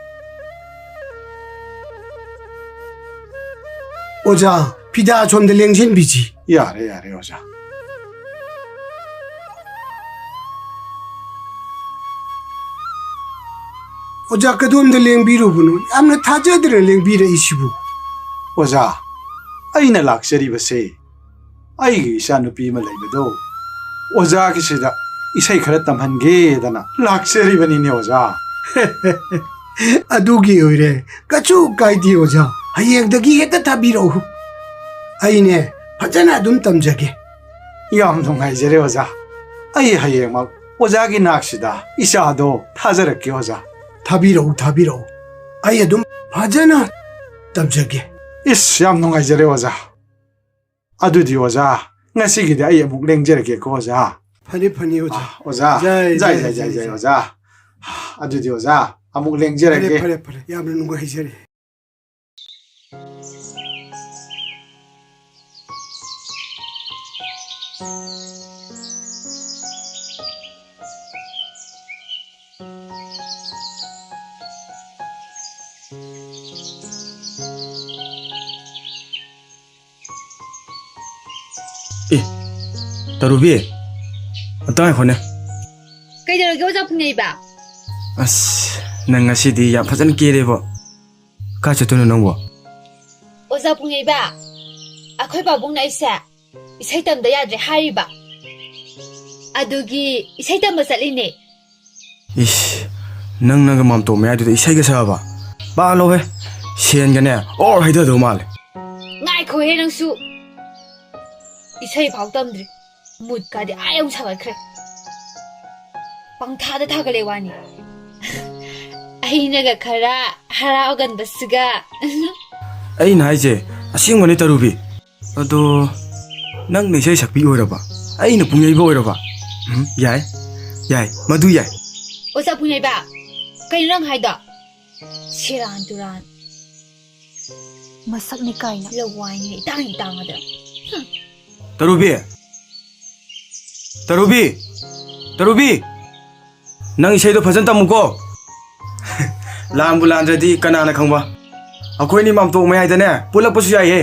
ꯑꯣꯖꯥ, ꯐꯤꯗꯥ ꯑꯁꯣꯝꯗ ꯂꯦꯡꯁꯤꯟꯕꯤꯁꯤ꯫ ꯌꯥꯔꯦ, ꯌꯥꯔꯦ, ꯑꯣꯖꯥ꯫ ꯑꯣꯖꯥ, ꯀꯗꯣꯝꯗ ꯂꯦꯡꯕꯤꯔꯨꯕꯅꯣ? ꯌꯥꯝꯅ ꯊꯥꯖꯗꯅ ꯂꯦꯡꯕꯤꯔꯛꯏꯁꯤꯕꯨ꯫ ꯑꯣꯖꯥ, ꯑꯩꯅ ꯂꯥꯛꯆꯔꯤꯕꯁꯦ ꯑꯩꯒꯤ ꯏꯆꯥꯅꯨꯄꯤ ꯑꯃ ꯂꯩꯕꯗꯣ ꯑꯣꯖꯥꯒꯤꯁꯤꯗ ꯏꯁꯩ ꯈꯔ ꯇꯝꯍꯟꯒꯦꯗꯅ ꯂꯥꯛꯆꯔꯤꯕꯅꯤꯅꯦ ꯑꯣꯖꯥ꯫ ꯑꯗꯨꯒꯤ ꯑꯣꯏꯔꯦ, ꯀꯩꯁꯨ ꯀꯥꯏꯗꯦ ꯑꯣꯖꯥ, ꯍꯌꯦꯡꯗꯒꯤ ꯍꯦꯛꯇ ꯊꯥꯕꯤꯔꯛꯎ꯫ ꯑꯩꯅꯦ ꯐꯖꯅ ꯑꯗꯨꯝ ꯇꯝꯖꯒꯦ꯫ ꯌꯥꯝ ꯅꯨꯡꯉꯥꯏꯖꯔꯦ ꯑꯣꯖꯥ꯫ ꯑꯩ ꯍꯌꯦꯡꯃꯛ ꯑꯣꯖꯥꯒꯤ ꯅꯥꯛꯁꯤꯗ ꯏꯆꯥꯗꯣ ꯊꯥꯖꯔꯛꯀꯦ ꯑꯣꯖꯥ꯫ ꯊꯥꯕꯤꯔꯛꯎ, ꯊꯥꯕꯤꯔꯛꯎ, ꯑꯩ ꯑꯗꯨꯝ ꯐꯖꯅ ꯇꯝꯖꯒꯦ꯫ ꯏꯁ, ꯌꯥꯝ ꯅꯨꯡꯉꯥꯏꯖꯔꯦ ꯑꯣꯖꯥ꯫ ꯑꯗꯨꯗꯤ ꯑꯣꯖꯥ, ꯉꯁꯤꯒꯤꯗꯤ ꯑꯩ ꯑꯃꯨꯛ ꯂꯦꯡꯖꯔꯒꯦꯀꯣ ꯑꯣꯖꯥ꯫ ꯐꯅꯤ, ꯐꯅꯤ ꯑꯣꯖꯥ꯫ ꯑꯥ, ꯑꯣꯖꯥ꯫ ꯖꯥꯏ, ꯖꯥꯏ, ꯖꯥꯏ, ꯖꯥꯏ, ꯖꯥꯏ, ꯖꯥꯏ, ꯖꯥꯏ꯫ ꯑꯣꯖꯥ꯫ ꯑꯗꯨꯗꯤ ꯑꯣꯖꯥ, ꯑꯃꯨꯛ ꯂꯦꯡꯖꯔꯒꯦ꯫ ꯐꯔꯦ, ꯐꯔꯦ, ꯐꯔꯦ, ꯌꯥꯝꯅ ꯅꯨꯡꯉꯥꯏꯖꯔꯦ꯫ ꯑꯦ, ꯇꯔꯨꯕꯤ, ꯑꯝꯇ ꯉꯥꯏꯈꯣꯅꯦ꯫ ꯀꯩꯗꯧꯔꯒꯦ, ꯑꯣꯖꯥ ꯄꯨꯡꯉꯩꯕ? ꯑꯁ, ꯅꯪ ꯉꯁꯤꯗꯤ ꯌꯥꯝ ꯐꯖꯅ ꯀꯦꯔꯦꯕꯣ꯫ ꯀꯥꯏ ꯆꯠꯇꯣꯏꯅꯣ ꯅꯪꯕꯣ? ꯑꯣꯖꯥ ꯄꯨꯡꯉꯩꯕ, ꯑꯩꯈꯣꯏ ꯄꯥꯕꯨꯡꯅ ꯑꯩꯁꯦ ꯏꯁꯩ ꯇꯝꯗ ꯌꯥꯗ꯭ꯔꯦ ꯍꯥꯏꯔꯤꯕ꯫ ꯑꯗꯨꯒꯤ ꯏꯁꯩ ꯇꯝꯕ ꯆꯠꯂꯤꯅꯦ꯫ ꯏꯁ, ꯅꯪꯅꯒ ꯃꯥꯝꯇꯣꯞ ꯃꯌꯥꯏꯗꯨꯗ ꯏꯁꯩꯒ ꯁꯛꯑꯕ? ꯄꯥꯜꯂꯣꯍꯦ, ꯁꯦꯟꯒꯅꯦ ꯑꯣꯔ ꯍꯩꯊꯗꯧ ꯃꯥꯜꯂꯦ꯫ ꯉꯥꯏꯈꯣꯍꯦ ꯅꯪꯁꯨ, ꯏꯁꯩ ꯐꯥꯎ ꯇꯝꯗ꯭ꯔꯤ, ꯃꯨꯠꯀꯗꯤ ꯑꯥ ꯌꯧ ꯁꯥꯒꯠꯈ꯭ꯔꯦ꯫ ꯄꯪꯊꯥꯗ ꯊꯥꯒꯠꯂꯦ ꯋꯥꯅꯤ꯫ ꯑꯩꯅꯒ ꯈꯔ ꯍꯔꯥꯎꯒꯟꯕꯁꯤꯒ꯫ ꯑꯩꯅ ꯍꯥꯏꯁꯦ ꯑꯁꯦꯡꯕꯅꯦ ꯇꯔꯨꯕꯤ꯫ ꯑꯗꯣ ꯅꯪꯅ ꯏꯁꯩ ꯁꯛꯄꯤ ꯑꯣꯏꯔꯕ, ꯑꯩꯅ ꯄꯨꯡꯌꯩꯕ ꯑꯣꯏꯔꯕ? ꯎꯝ, ꯌꯥꯏ, ꯌꯥꯏ, ꯃꯗꯨ ꯌꯥꯏ꯫ ꯑꯣꯖꯥ ꯄꯨꯡꯌꯩꯕ, ꯀꯩꯅꯣ ꯅꯪ ꯍꯥꯏꯗꯣ? ꯁꯦꯔꯥꯟ ꯇꯨꯔꯥꯟ꯫ ꯃꯁꯛꯅꯤ ꯀꯥꯏꯅ꯫ ꯂꯋꯥꯏꯅꯤꯅ ꯏꯇꯥꯡ ꯏꯇꯥꯡꯉꯗ꯫ ꯍꯨꯝ꯫ ꯇꯔꯨꯕꯤ! ꯇꯔꯨꯕꯤ! ꯇꯔꯨꯕꯤ! ꯅꯪ ꯏꯁꯩꯗꯣ ꯐꯖꯅ ꯇꯝꯃꯨꯀꯣ꯫ ꯂꯥꯟꯕꯨ ꯂꯥꯟꯗ꯭ꯔꯗꯤ ꯀꯅꯥꯅ ꯈꯪꯕ? ꯑꯩꯈꯣꯏꯅꯤ ꯃꯥꯝꯇꯣꯛ ꯃꯌꯥꯏꯗꯅꯦ ꯄꯨꯜꯂꯛꯄꯁꯨ ꯌꯥꯏꯍꯦ꯫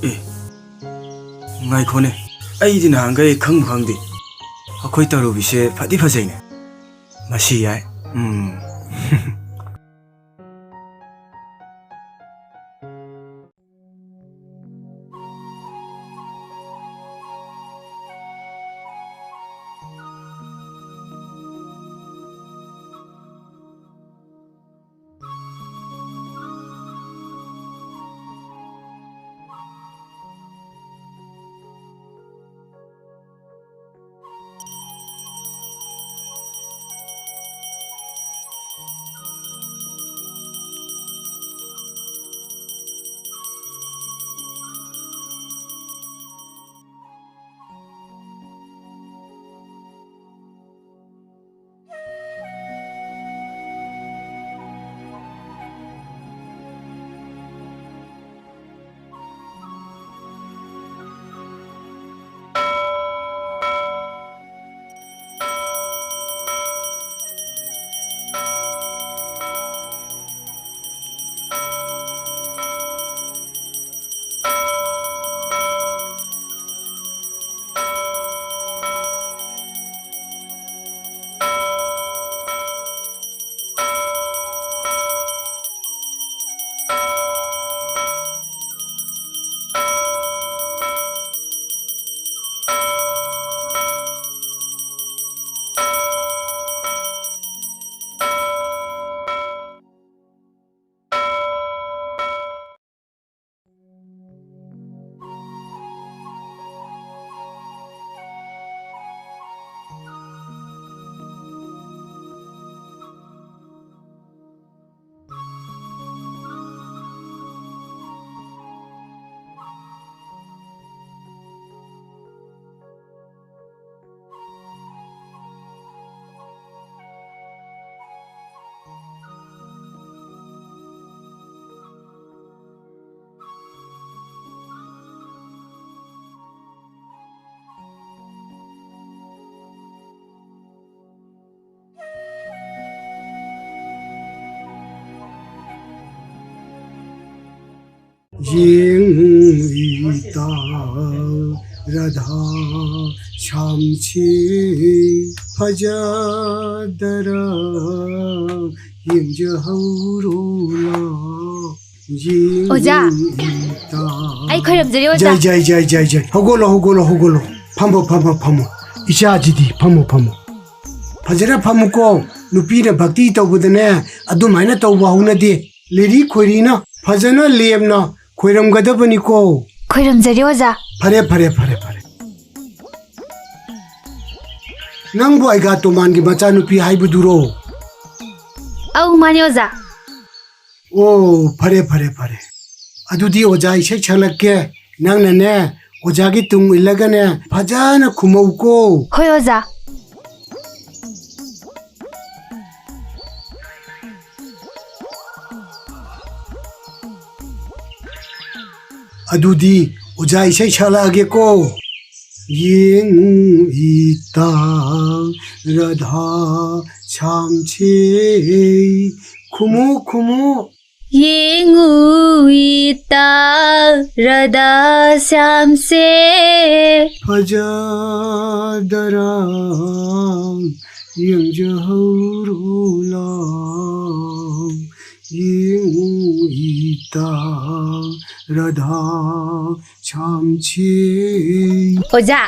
ꯑꯦ, ꯉꯥꯏꯈꯣꯅꯦ, ꯑꯩꯗꯤ ꯅꯍꯥꯟꯈꯩ ꯈꯪꯕꯨ ꯈꯪꯗꯦ꯫ ꯑꯩꯈꯣꯏ ꯇꯔꯨꯕꯤꯁꯦ ꯐꯗꯤ ꯐꯖꯩꯅꯦ꯫ ꯃꯁꯤ ꯌꯥꯏ꯫ ꯎꯝ꯫ ꯌꯦꯡꯉꯨ ꯏꯇꯥ ꯔꯥꯙꯥ ꯁ꯭ꯌꯥꯝꯁꯦ ꯐꯖꯗꯔ ꯌꯦꯡꯖꯍꯧꯔꯣꯂꯥ꯫ ꯌꯦꯡꯉꯨ ꯑꯣꯖꯥ, ꯏꯇꯥ꯫ ꯑꯩ ꯈꯣꯏꯔꯝꯖꯔꯤ, ꯑꯣꯖꯥ꯫ ꯖꯥꯏ, ꯖꯥꯏ, ꯖꯥꯏ, ꯖꯥꯏ, ꯖꯥꯏ꯫ ꯍꯧꯒꯠꯂꯣ, ꯍꯧꯒꯠꯂꯣ, ꯍꯧꯒꯠꯂꯣ꯫ ꯐꯝꯃꯣ, ꯐꯝꯃꯣ, ꯐꯝꯃꯣ꯫ ꯏꯆꯥꯁꯤꯗꯤ, ꯐꯝꯃꯣ, ꯐꯝꯃꯣ꯫ ꯐꯖꯅ ꯐꯝꯃꯨꯀꯣ꯫ ꯅꯨꯄꯤꯅ ꯚꯛꯇꯤ ꯇꯧꯕꯗꯅꯦ, ꯑꯗꯨꯃꯥꯏꯅ ꯇꯧꯕ ꯍꯧꯅꯗꯦ꯫ ꯂꯤꯔꯤ ꯈꯣꯏꯔꯤꯅ ꯐꯖꯅ ꯂꯦꯝꯅ ꯈꯣꯏꯔꯝꯒꯗꯕꯅꯤꯀꯣ꯫ ꯈꯣꯏꯔꯝꯖꯔꯤ, ꯑꯣꯖꯥ꯫ ꯐꯔꯦ, ꯐꯔꯦ, ꯐꯔꯦ, ꯐꯔꯦ꯫ ꯅꯪꯕꯨ ꯑꯩꯒꯥꯇꯣꯃꯥꯟꯒꯤ ꯃꯆꯥꯅꯨꯄꯤ ꯍꯥꯏꯕꯗꯨꯔꯣ? ꯑꯧ, ꯃꯥꯅꯦ, ꯑꯣꯖꯥ꯫ ꯑꯣ, ꯐꯔꯦ, ꯐꯔꯦ, ꯐꯔꯦ꯫ ꯑꯗꯨꯗꯤ ꯑꯣꯖꯥ ꯏꯁꯩ ꯁꯛꯂꯛꯀꯦ꯫ ꯅꯪꯅꯅꯦ, ꯑꯣꯖꯥꯒꯤ ꯇꯨꯡ ꯏꯜꯂꯒꯅꯦ, ꯐꯖꯅ ꯈꯨꯝꯃꯧꯀꯣ꯫ ꯍꯣꯏ, ꯑꯣꯖꯥ꯫ ꯑꯗꯨꯗꯤ ꯑꯣꯖꯥ ꯏꯁꯩ ꯁꯛꯂꯛꯑꯒꯦꯀꯣ꯫ ꯌꯦꯡꯉꯨ ꯏꯇꯥ ꯔꯥꯙꯥ ꯁ꯭ꯌꯥꯝꯁꯦ꯫ ꯈꯨꯃꯨ, ꯈꯨꯃꯨ꯫ ꯌꯦꯡꯉꯨ ꯏꯇꯥ ꯔꯥꯙꯥ ꯁ꯭ꯌꯥꯝꯁꯦ꯫ ꯐꯖꯗꯔꯥ ꯌꯦꯡꯖꯍꯧꯔꯣꯂꯥ꯫ ꯌꯦꯡꯉꯨ ꯏꯇꯥ ꯔꯥꯙꯥ ꯁ꯭ꯌꯥꯝꯁꯦ꯫ ꯑꯣꯖꯥ,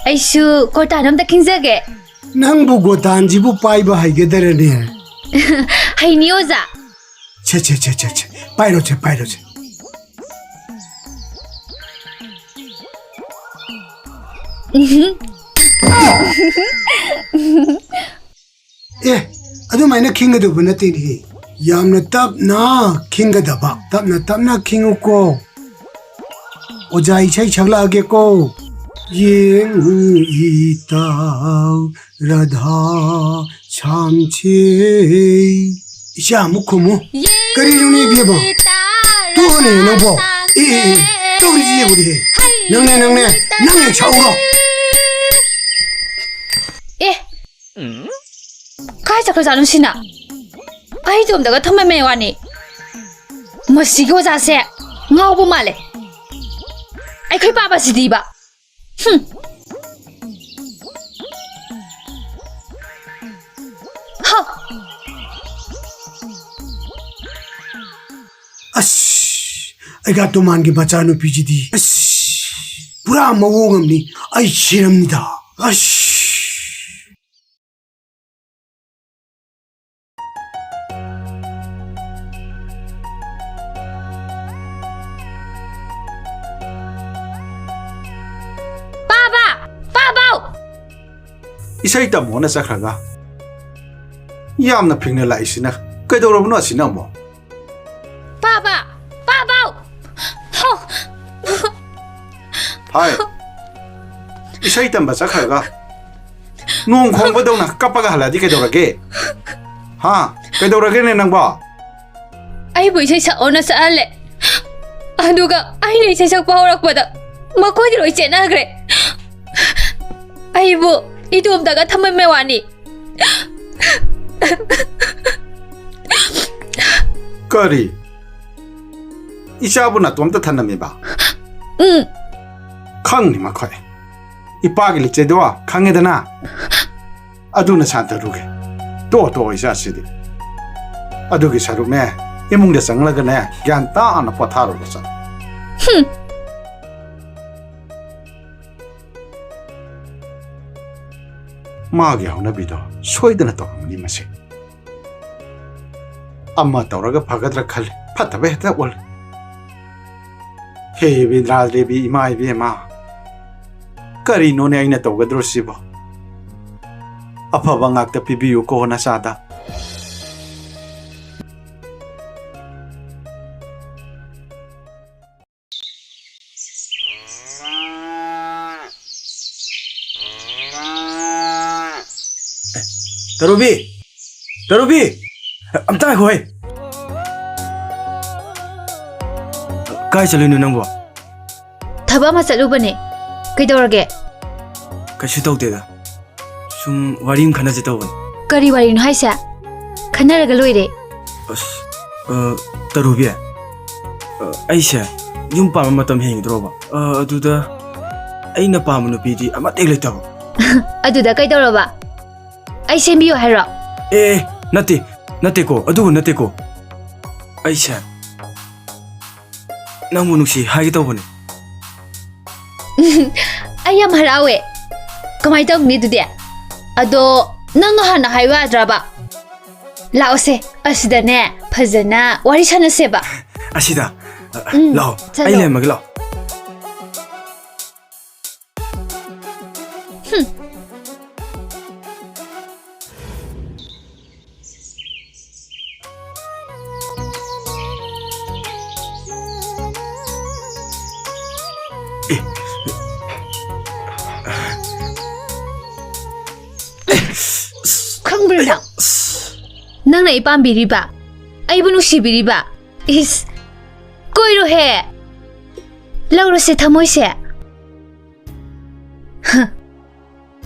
ꯑꯩꯁꯨ ꯒꯣꯇꯥꯟ ꯑꯝꯇ ꯈꯤꯡꯖꯒꯦ꯫ ꯅꯪꯕꯨ ꯒꯣꯇꯥꯟꯁꯤꯕꯨ ꯄꯥꯏꯕ ꯍꯩꯒꯗꯔꯅꯦ? ꯍꯩꯅꯤ, ꯑꯣꯖꯥ꯫ ꯁꯦ, ꯁꯦ, ꯁꯦ, ꯁꯦ, ꯁꯦ꯫ ꯄꯥꯏꯔꯣꯁꯦ, ꯄꯥꯏꯔꯣꯁꯦ꯫ ꯎꯝꯍꯨꯝ꯫ ꯑꯦ, ꯑꯗꯨꯃꯥꯏꯅ ꯈꯤꯡꯒꯗꯧꯕ ꯅꯠꯇꯦꯅꯦꯍꯦ꯫ ꯌꯥꯝꯅ ꯇꯞꯅ ꯈꯤꯡꯒꯗꯕ꯫ ꯇꯞꯅ ꯇꯞꯅ ꯈꯤꯡꯉꯨꯀꯣ꯫ ꯑꯣꯖꯥ ꯏꯁꯩ ꯁꯛꯂꯛꯑꯒꯦꯀꯣ꯫ ꯌꯦꯡꯉꯨ ꯏꯇꯥꯎ ꯔꯥꯙꯥ ꯁ꯭ꯌꯥꯝꯁꯦ꯫ ꯏꯆꯥ ꯑꯃꯨꯛ ꯈꯨꯝꯃꯨ꯫ ꯀꯔꯤꯅꯣꯅꯦ ꯏꯕꯦꯝꯃ? ꯇꯣꯛꯑꯣꯅꯦ ꯅꯪꯕꯣ꯫ ꯑꯦ, ꯑꯦ, ꯑꯦ, ꯇꯧꯔꯤꯁꯤ ꯌꯦꯡꯉꯨꯅꯦꯍꯦ꯫ ꯅꯪꯅꯦ, ꯅꯪꯅꯦ, ꯅꯪ ꯍꯦꯛ ꯁꯛꯎꯔꯣ꯫ ꯑꯦ, ꯀꯥꯏ ꯆꯠꯈ꯭ꯔꯖꯥꯠꯅꯣ ꯁꯤꯅ? ꯑꯩ ꯏꯇꯣꯝꯇꯒ ꯊꯝꯃꯝꯃꯦ ꯋꯥꯅꯤ꯫ ꯃꯁꯤꯒꯤ ꯑꯣꯖꯥꯁꯦ ꯉꯥꯎꯕ ꯃꯥꯜꯂꯦ꯫ ꯑꯩꯈꯣꯏ ꯄꯥꯕꯁꯤꯗꯤꯕ꯫ ꯍꯨꯝ꯫ ꯍ! ꯑꯁ, ꯑꯩꯒ ꯇꯣꯃꯥꯟꯒꯤ ꯃꯆꯥꯅꯨꯄꯤꯁꯤꯗꯤ, ꯑꯁ, ꯄꯨꯔꯥ ꯃꯑꯣꯡ ꯑꯃꯅꯤ꯫ ꯑꯩ ꯁꯤꯔꯝꯅꯤꯗ꯫ ꯑꯁ꯫ ꯄꯥꯕ! ꯄꯥꯕꯧ! ꯏꯁꯩ ꯇꯝꯃꯣꯅ ꯆꯠꯈ꯭ꯔꯒ ꯌꯥꯝꯅ ꯐꯤꯡꯅ ꯂꯥꯛꯏꯁꯤꯅ ꯀꯩꯗꯧꯔꯕꯅꯣ ꯑꯁꯤꯅ ꯑꯃꯨꯛ? ꯄꯥꯕ! ꯄꯥꯕꯧ! ꯍꯣ! ꯍꯥꯏ꯫ ꯏꯁꯩ ꯇꯝꯕ ꯆꯠꯈ꯭ꯔꯒ ꯅꯣꯡ ꯈꯣꯡꯕꯗꯧꯅ ꯀꯞꯄꯒ ꯍꯜꯂꯛꯑꯗꯤ ꯀꯩꯗꯧꯔꯒꯦ? ꯍꯥ? ꯀꯩꯗꯧꯔꯒꯦꯅꯦ ꯅꯪꯕꯣ? ꯑꯩꯕꯨ ꯏꯁꯩ ꯁꯛꯑꯣꯅ ꯁꯛꯍꯜꯂꯦ꯫ ꯑꯗꯨꯒ ꯑꯩꯅ ꯏꯁꯩ ꯁꯛꯄ ꯍꯧꯔꯛꯄꯗ ꯃꯈꯣꯏꯗꯤ ꯂꯣꯏ ꯆꯦꯟꯅꯈ꯭ꯔꯦ꯫ ꯑꯩꯕꯨ ꯏꯇꯣꯝꯇꯒ ꯊꯝꯃꯝꯃꯦ ꯋꯥꯅꯤ꯫ ꯀꯔꯤ? ꯏꯆꯥꯕꯨ ꯅꯇꯣꯝꯇ ꯊꯅꯝꯃꯤꯕ? ꯎꯝ꯫ ꯈꯪꯅꯤ ꯃꯈꯣꯏ꯫ ꯏꯄꯥꯒꯤ ꯂꯤꯆꯩꯗꯣ ꯈꯪꯉꯦꯗꯅ? ꯑꯗꯨꯅ ꯁꯥꯟꯇꯔꯨꯒꯦ꯫ ꯇꯣ, ꯇꯣ, ꯏꯆꯥꯁꯤꯗꯤ꯫ ꯑꯗꯨꯒꯤ ꯁꯔꯨꯛꯅꯦ, ꯏꯃꯨꯡꯗ ꯆꯪꯂꯒꯅꯦ, ꯒ꯭ꯌꯥꯟ ꯇꯥꯅ ꯄꯣꯊꯥꯔꯨꯔꯣ ꯆꯠꯂꯣ꯫ ꯍꯨꯝ꯫ ꯃꯥꯒꯤ ꯍꯧꯅꯕꯤꯗꯣ ꯁꯣꯏꯗꯅ ꯇꯧꯔꯝꯒꯅꯤ ꯃꯁꯤ꯫ ꯑꯃ ꯇꯧꯔꯒ ꯐꯒꯗ꯭ꯔꯥ ꯈꯜꯂꯤ, ꯐꯠꯇꯕ ꯍꯦꯛꯇ ꯑꯣꯜꯂꯤ꯫ ꯍꯦ ꯕꯤꯗ꯭ꯔꯥ ꯗꯦꯕꯤ, ꯏꯃꯥ ꯏꯕꯦꯝꯃ, ꯀꯔꯤꯅꯣꯅꯦ ꯑꯩꯅ ꯇꯧꯒꯗ꯭ꯔꯣ ꯁꯤꯕꯣ? ꯑꯐꯕ ꯉꯥꯛꯇ ꯄꯤꯕꯤꯌꯨꯀꯣ ꯅꯆꯥꯗ꯫ ꯇꯔꯨꯕꯤ! ꯇꯔꯨꯕꯤ! ꯑꯝꯇ ꯉꯥꯏꯈꯣꯍꯦ! ꯀꯥꯏ ꯆꯠꯂꯨꯏꯅꯣ ꯅꯪꯕꯣ? ꯊꯕꯛ ꯑꯃ ꯆꯠꯂꯨꯕꯅꯦ꯫ ꯀꯩꯗꯧꯔꯒꯦ? ꯀꯩꯁꯨ ꯇꯧꯗꯦꯗ꯫ ꯁꯨꯝ ꯋꯥꯔꯤ ꯑꯃ ꯈꯟꯅꯁꯦ ꯇꯧꯕꯅꯤ꯫ ꯀꯔꯤ ꯋꯥꯔꯤꯅꯣ ꯍꯥꯏꯁꯦ? ꯈꯟꯅꯔꯒ ꯂꯣꯏꯔꯦ꯫ ꯑꯁ, ꯑ, ꯇꯔꯨꯕꯤ, ꯑ, ꯑꯩꯁꯦ ꯌꯨꯝ ꯄꯥꯟꯕ ꯃꯇꯝ ꯍꯦꯟꯒꯗ꯭ꯔꯣꯕ? ꯑ, ꯑꯗꯨꯗ ꯑꯩꯅ ꯄꯥꯝꯕ ꯅꯨꯄꯤꯗꯤ ꯑꯃꯠꯇ ꯍꯦꯛ ꯂꯩꯇꯕ꯫ ꯑꯗꯨꯗ ꯀꯩꯗꯧꯔꯕ? ꯑꯩ ꯁꯦꯝꯕꯤꯌꯨ ꯍꯥꯏꯔꯣ? ꯑꯦ, ꯅꯠꯇꯦ, ꯅꯠꯇꯦꯀꯣ, ꯑꯗꯨꯕꯨ ꯅꯠꯇꯦꯀꯣ꯫ ꯑꯩꯁꯦ ꯅꯪꯕꯨ ꯅꯨꯡꯁꯤ ꯍꯥꯏꯒꯦ ꯇꯧꯕꯅꯦ꯫ ꯑꯩ ꯌꯥꯝ ꯍꯔꯥꯎꯋꯦ꯫ ꯀꯃꯥꯏꯅ ꯇꯧꯅꯤ ꯑꯗꯨꯗꯤ? ꯑꯗꯣ ꯅꯪꯅ ꯍꯥꯟꯅ ꯍꯥꯏꯌꯨ ꯌꯥꯗ꯭ꯔꯕ? ꯂꯥꯛꯑꯣꯁꯦ, ꯑꯁꯤꯗꯅꯦ ꯐꯖꯅ ꯋꯥꯔꯤ ꯁꯥꯟꯅꯁꯦꯕ꯫ ꯑꯁꯤꯗ, ꯑ, ꯎꯝ, ꯂꯥꯛꯑꯣ, ꯆꯠꯂꯣ꯫ ꯑꯩ ꯂꯩꯔꯝꯃꯒꯦ, ꯂꯥꯛꯑꯣ꯫ ꯍꯨꯝ꯫ ꯑꯦ꯫ ꯈꯪꯕ꯭ꯔꯥ ꯅꯪ? ꯅꯪꯅ ꯑꯩ ꯄꯥꯝꯕꯤꯔꯤꯕ? ꯑꯩꯕꯨ ꯅꯨꯡꯁꯤꯕꯤꯔꯤꯕ? ꯏꯁ, ꯀꯣꯏꯔꯣꯍꯦ꯫ ꯂꯧꯔꯣꯁꯦ ꯊꯃꯣꯏꯁꯦ꯫ ꯍ,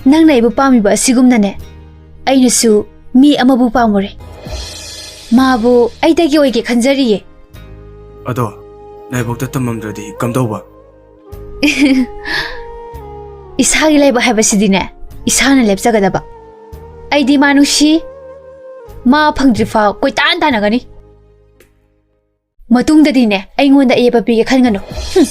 ꯅꯪꯅ ꯑꯩꯕꯨ ꯄꯥꯝꯃꯤꯕ ꯑꯁꯤꯒꯨꯝꯅꯅꯦ, ꯑꯩꯅꯁꯨ ꯃꯤ ꯑꯃꯕꯨ ꯄꯥꯝꯃꯨꯔꯦ꯫ ꯃꯥꯕꯨ ꯑꯩꯗꯒꯤ ꯑꯣꯏꯒꯦ ꯈꯟꯖꯔꯤꯌꯦ꯫ ꯑꯗꯣ ꯂꯥꯏꯕꯛꯇ ꯇꯝꯃꯝꯗ꯭ꯔꯗꯤ ꯀꯝꯗꯧꯕ? ꯏꯁꯥꯒꯤ ꯂꯥꯏꯕꯛ ꯍꯥꯏꯕꯁꯤꯗꯤꯅꯦ, ꯏꯁꯥꯅ ꯂꯦꯞꯆꯒꯗꯕ꯫ ꯑꯩꯗꯤ ꯃꯥ ꯅꯨꯡꯁꯤ, ꯃꯥ ꯐꯪꯗ꯭ꯔꯤꯐꯥꯎ ꯀꯣꯏꯇꯥꯟ ꯇꯥꯟꯅꯒꯅꯤ꯫ ꯃꯇꯨꯡꯗꯗꯤꯅꯦ, ꯑꯩꯉꯣꯟꯗ ꯑꯌꯦꯠꯄ ꯄꯤꯒꯦ ꯈꯟꯒꯅꯨ꯫ ꯍꯨꯝ꯫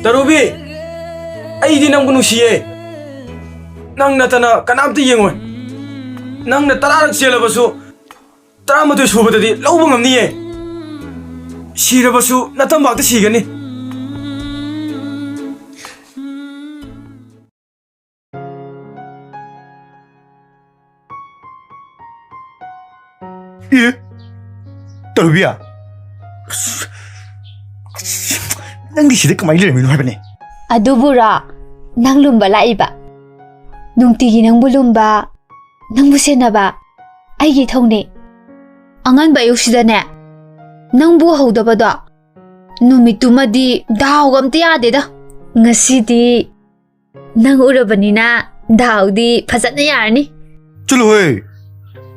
ꯇꯔꯨꯕꯤ, ꯑꯩꯗꯤ ꯅꯪꯕꯨ ꯅꯨꯡꯁꯤꯌꯦ꯫ ꯅꯪ ꯅꯠꯇꯅ ꯀꯅꯥꯝꯇ ꯌꯦꯡꯉꯣꯏ꯫ ꯅꯪꯅ ꯇꯔꯥꯔꯛ ꯆꯦꯜꯂꯕꯁꯨ, ꯇꯔꯥꯃꯥꯊꯣꯏ ꯁꯨꯕꯗꯗꯤ ꯂꯧꯕ ꯉꯝꯅꯤꯌꯦ꯫ ꯁꯤꯔꯕꯁꯨ ꯅꯇꯝꯕꯥꯛꯇ ꯁꯤꯒꯅꯤ꯫ ꯑꯦ, ꯇꯔꯨꯕꯤꯌꯥ, ꯅꯪꯗꯤ ꯁꯤꯗ ꯀꯃꯥꯏꯅ ꯂꯩꯔꯝꯃꯤꯅꯣ ꯍꯥꯏꯕꯅꯦ? ꯑꯗꯨꯕꯨꯔꯣ, ꯅꯪ ꯂꯨꯝꯕ ꯂꯥꯛꯏꯕ꯫ ꯅꯨꯡꯇꯤꯒꯤ ꯅꯪꯕꯨ ꯂꯨꯝꯕ, ꯅꯪꯕꯨ ꯁꯦꯟꯅꯕ ꯑꯩꯒꯤ ꯏꯊꯧꯅꯦ꯫ ꯑꯉꯟꯕ ꯑꯌꯨꯛꯁꯤꯗꯅꯦ, ꯅꯪꯕꯨ ꯎꯍꯧꯗꯕꯗꯣ ꯅꯨꯃꯤꯠꯇꯨꯃꯗꯤ ꯗꯥꯎꯒ ꯑꯝꯇ ꯌꯥꯗꯦꯗ꯫ ꯉꯁꯤꯗꯤ ꯅꯪ ꯎꯔꯕꯅꯤꯅ ꯗꯥꯎꯗꯤ ꯐꯖꯅ ꯌꯥꯔꯅꯤ꯫ ꯆꯠꯂꯣꯍꯦ!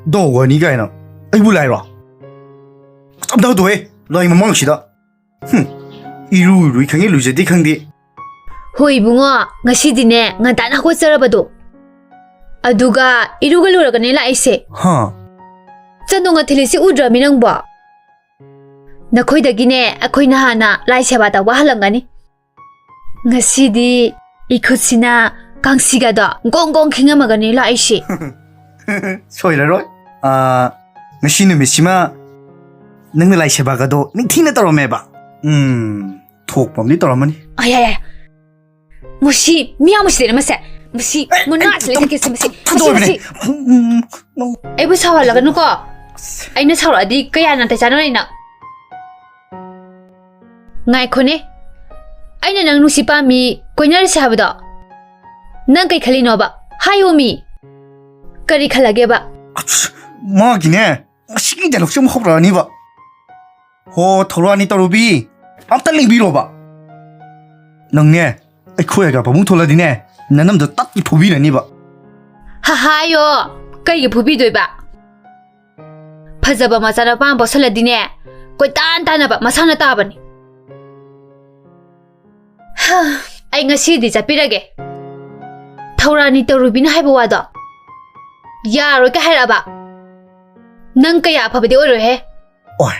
ꯗꯣ ꯋꯥꯅꯤ ꯀꯥꯏꯅ꯫ ꯑꯩꯕꯨ ꯂꯥꯏꯔꯣ? ꯑꯝꯇ ꯍꯧꯗꯣꯛꯑꯦ, ꯂꯥꯏ ꯃꯃꯥꯡꯁꯤꯗ꯫ ꯍꯨꯝ, ꯏꯔꯨ ꯏꯔꯨꯏ ꯈꯪꯉꯦ, ꯂꯨꯖꯗꯦ ꯈꯪꯗꯦ꯫ ꯍꯣꯏ ꯏꯕꯨꯡꯉꯣ, ꯉꯁꯤꯗꯤꯅꯦ ꯉꯟꯇꯥꯅ ꯍꯧꯒꯠꯆꯔꯕꯗꯣ, ꯑꯗꯨꯒ ꯏꯔꯨꯒ ꯂꯨꯔꯒꯅꯦ ꯂꯥꯛꯏꯁꯦ꯫ ꯍꯥ? ꯆꯟꯗꯣꯟꯒ ꯊꯤꯜꯂꯤꯁꯤ ꯎꯗ꯭ꯔꯃꯤ ꯅꯪꯕꯣ? ꯅꯈꯣꯏꯗꯒꯤꯅꯦ ꯑꯩꯈꯣꯏꯅ ꯍꯥꯟꯅ ꯂꯥꯏ ꯁꯦꯕꯥ ꯇꯧꯕ ꯍꯜꯂꯝꯒꯅꯤ꯫ ꯉꯁꯤꯗꯤ ꯏꯈꯨꯠꯁꯤꯅ ꯀꯥꯡꯁꯤꯒꯗꯣ ꯒꯣꯡ ꯒꯣꯡ ꯈꯤꯡꯉꯝꯃꯒꯅꯤ ꯂꯥꯛꯏꯁꯤ꯫ ꯁꯣꯏꯔꯔꯣꯏ꯫ ꯑꯥ, ꯉꯁꯤ ꯅꯨꯃꯤꯠꯁꯤꯃ ꯅꯪꯅ ꯂꯥꯏ ꯁꯦꯕꯥꯒꯗꯣ ꯅꯤꯡꯊꯤꯅ ꯇꯧꯔꯝꯃꯦꯕ꯫ ꯎꯝ, ꯊꯣꯛꯄ ꯑꯃꯗꯤ ꯇꯧꯔꯝꯃꯅꯤ꯫ ꯑꯌꯥ, ꯑꯌꯥ꯫ ꯃꯁꯤ ꯃꯤꯌꯥꯝ ꯃꯁꯤꯗꯩꯅ ꯃꯁꯦ꯫ ꯃꯁꯤ ꯑꯩ, ꯃꯨꯟꯅ ꯑꯩ ꯑꯁꯤꯗ ꯇꯝ-, ꯂꯩꯀꯦꯁꯦ, ꯃꯁꯤ, ꯃꯁꯤ, ꯊꯥꯗꯣꯛꯑꯣꯏꯕꯅꯦ꯫ ꯃꯁꯤ꯫ ꯎꯝ, ꯎꯝ, ꯎꯝ꯫ ꯑꯩꯕꯨ ꯁꯥꯎꯍꯜꯂꯒꯅꯨꯀꯣ꯫ ꯑꯩꯅ ꯁꯥꯎꯔꯛꯑꯗꯤ ꯀꯌꯥ ꯅꯥꯇꯩ ꯆꯥꯅꯔꯣꯏ ꯅꯪ꯫ ꯉꯥꯏꯈꯣꯅꯦ꯫ ꯑꯩꯅ ꯅꯪ ꯅꯨꯡꯁꯤ ꯄꯥꯝꯃꯤ, ꯀꯣꯏꯅꯔꯁꯦ ꯍꯥꯏꯕꯗꯣ ꯅꯪ ꯀꯩ ꯈꯜꯂꯤꯅꯣꯕ? ꯍꯥꯏꯌꯣꯃꯤ꯫ ꯀꯔꯤ ꯈꯜꯂꯒꯦꯕ? ꯑꯁ, ꯃꯥꯒꯤꯅꯦ, ꯉꯁꯤꯒꯤ dialogue ꯁꯦ ꯑꯃꯨꯛ ꯍꯧꯔꯛꯑꯅꯤꯕ꯫ ꯍꯣ, ꯊꯧꯔꯥꯅꯤ ꯇꯧꯔꯨꯕꯤ, ꯑꯝꯇ ꯂꯦꯡꯕꯤꯔꯣꯕ꯫ ꯅꯪꯅꯦ, ꯑꯩꯈꯣꯏ ꯑꯒ ꯄꯥꯕꯨꯡ ꯊꯣꯛꯂꯗꯤꯅꯦ, ꯅꯅꯝꯗꯣ ꯇꯛꯀꯤ ꯐꯨꯕꯤꯔꯅꯤꯕ꯫ ꯍꯥ, ꯍꯥꯏꯌꯣ, ꯀꯩꯒꯤ ꯐꯨꯕꯤꯗꯣꯏꯕ? ꯐꯖꯕ ꯃꯆꯥꯅꯨꯄꯥ ꯑꯃ ꯄꯣꯠꯁꯜꯂꯗꯤꯅꯦ, ꯀꯣꯏꯇꯥꯟ ꯇꯥꯟꯅꯕ ꯃꯁꯥꯅ ꯇꯥꯕꯅꯤ꯫ ꯍꯥ, ꯑꯩ ꯉꯁꯤꯗꯤ ꯆꯠꯄꯤꯔꯒꯦ꯫ ꯊꯧꯔꯥꯅꯤ ꯇꯧꯔꯨꯕꯤꯅ ꯍꯥꯏꯕ ꯋꯥꯗꯣ ꯌꯥꯔꯣꯏ ꯀ ꯍꯥꯏꯔꯛꯑꯕ? ꯅꯪ ꯀꯌꯥ ꯑꯐꯕꯗꯤ ꯑꯣꯏꯔꯣꯏꯍꯦ꯫ ꯑꯣꯏ꯫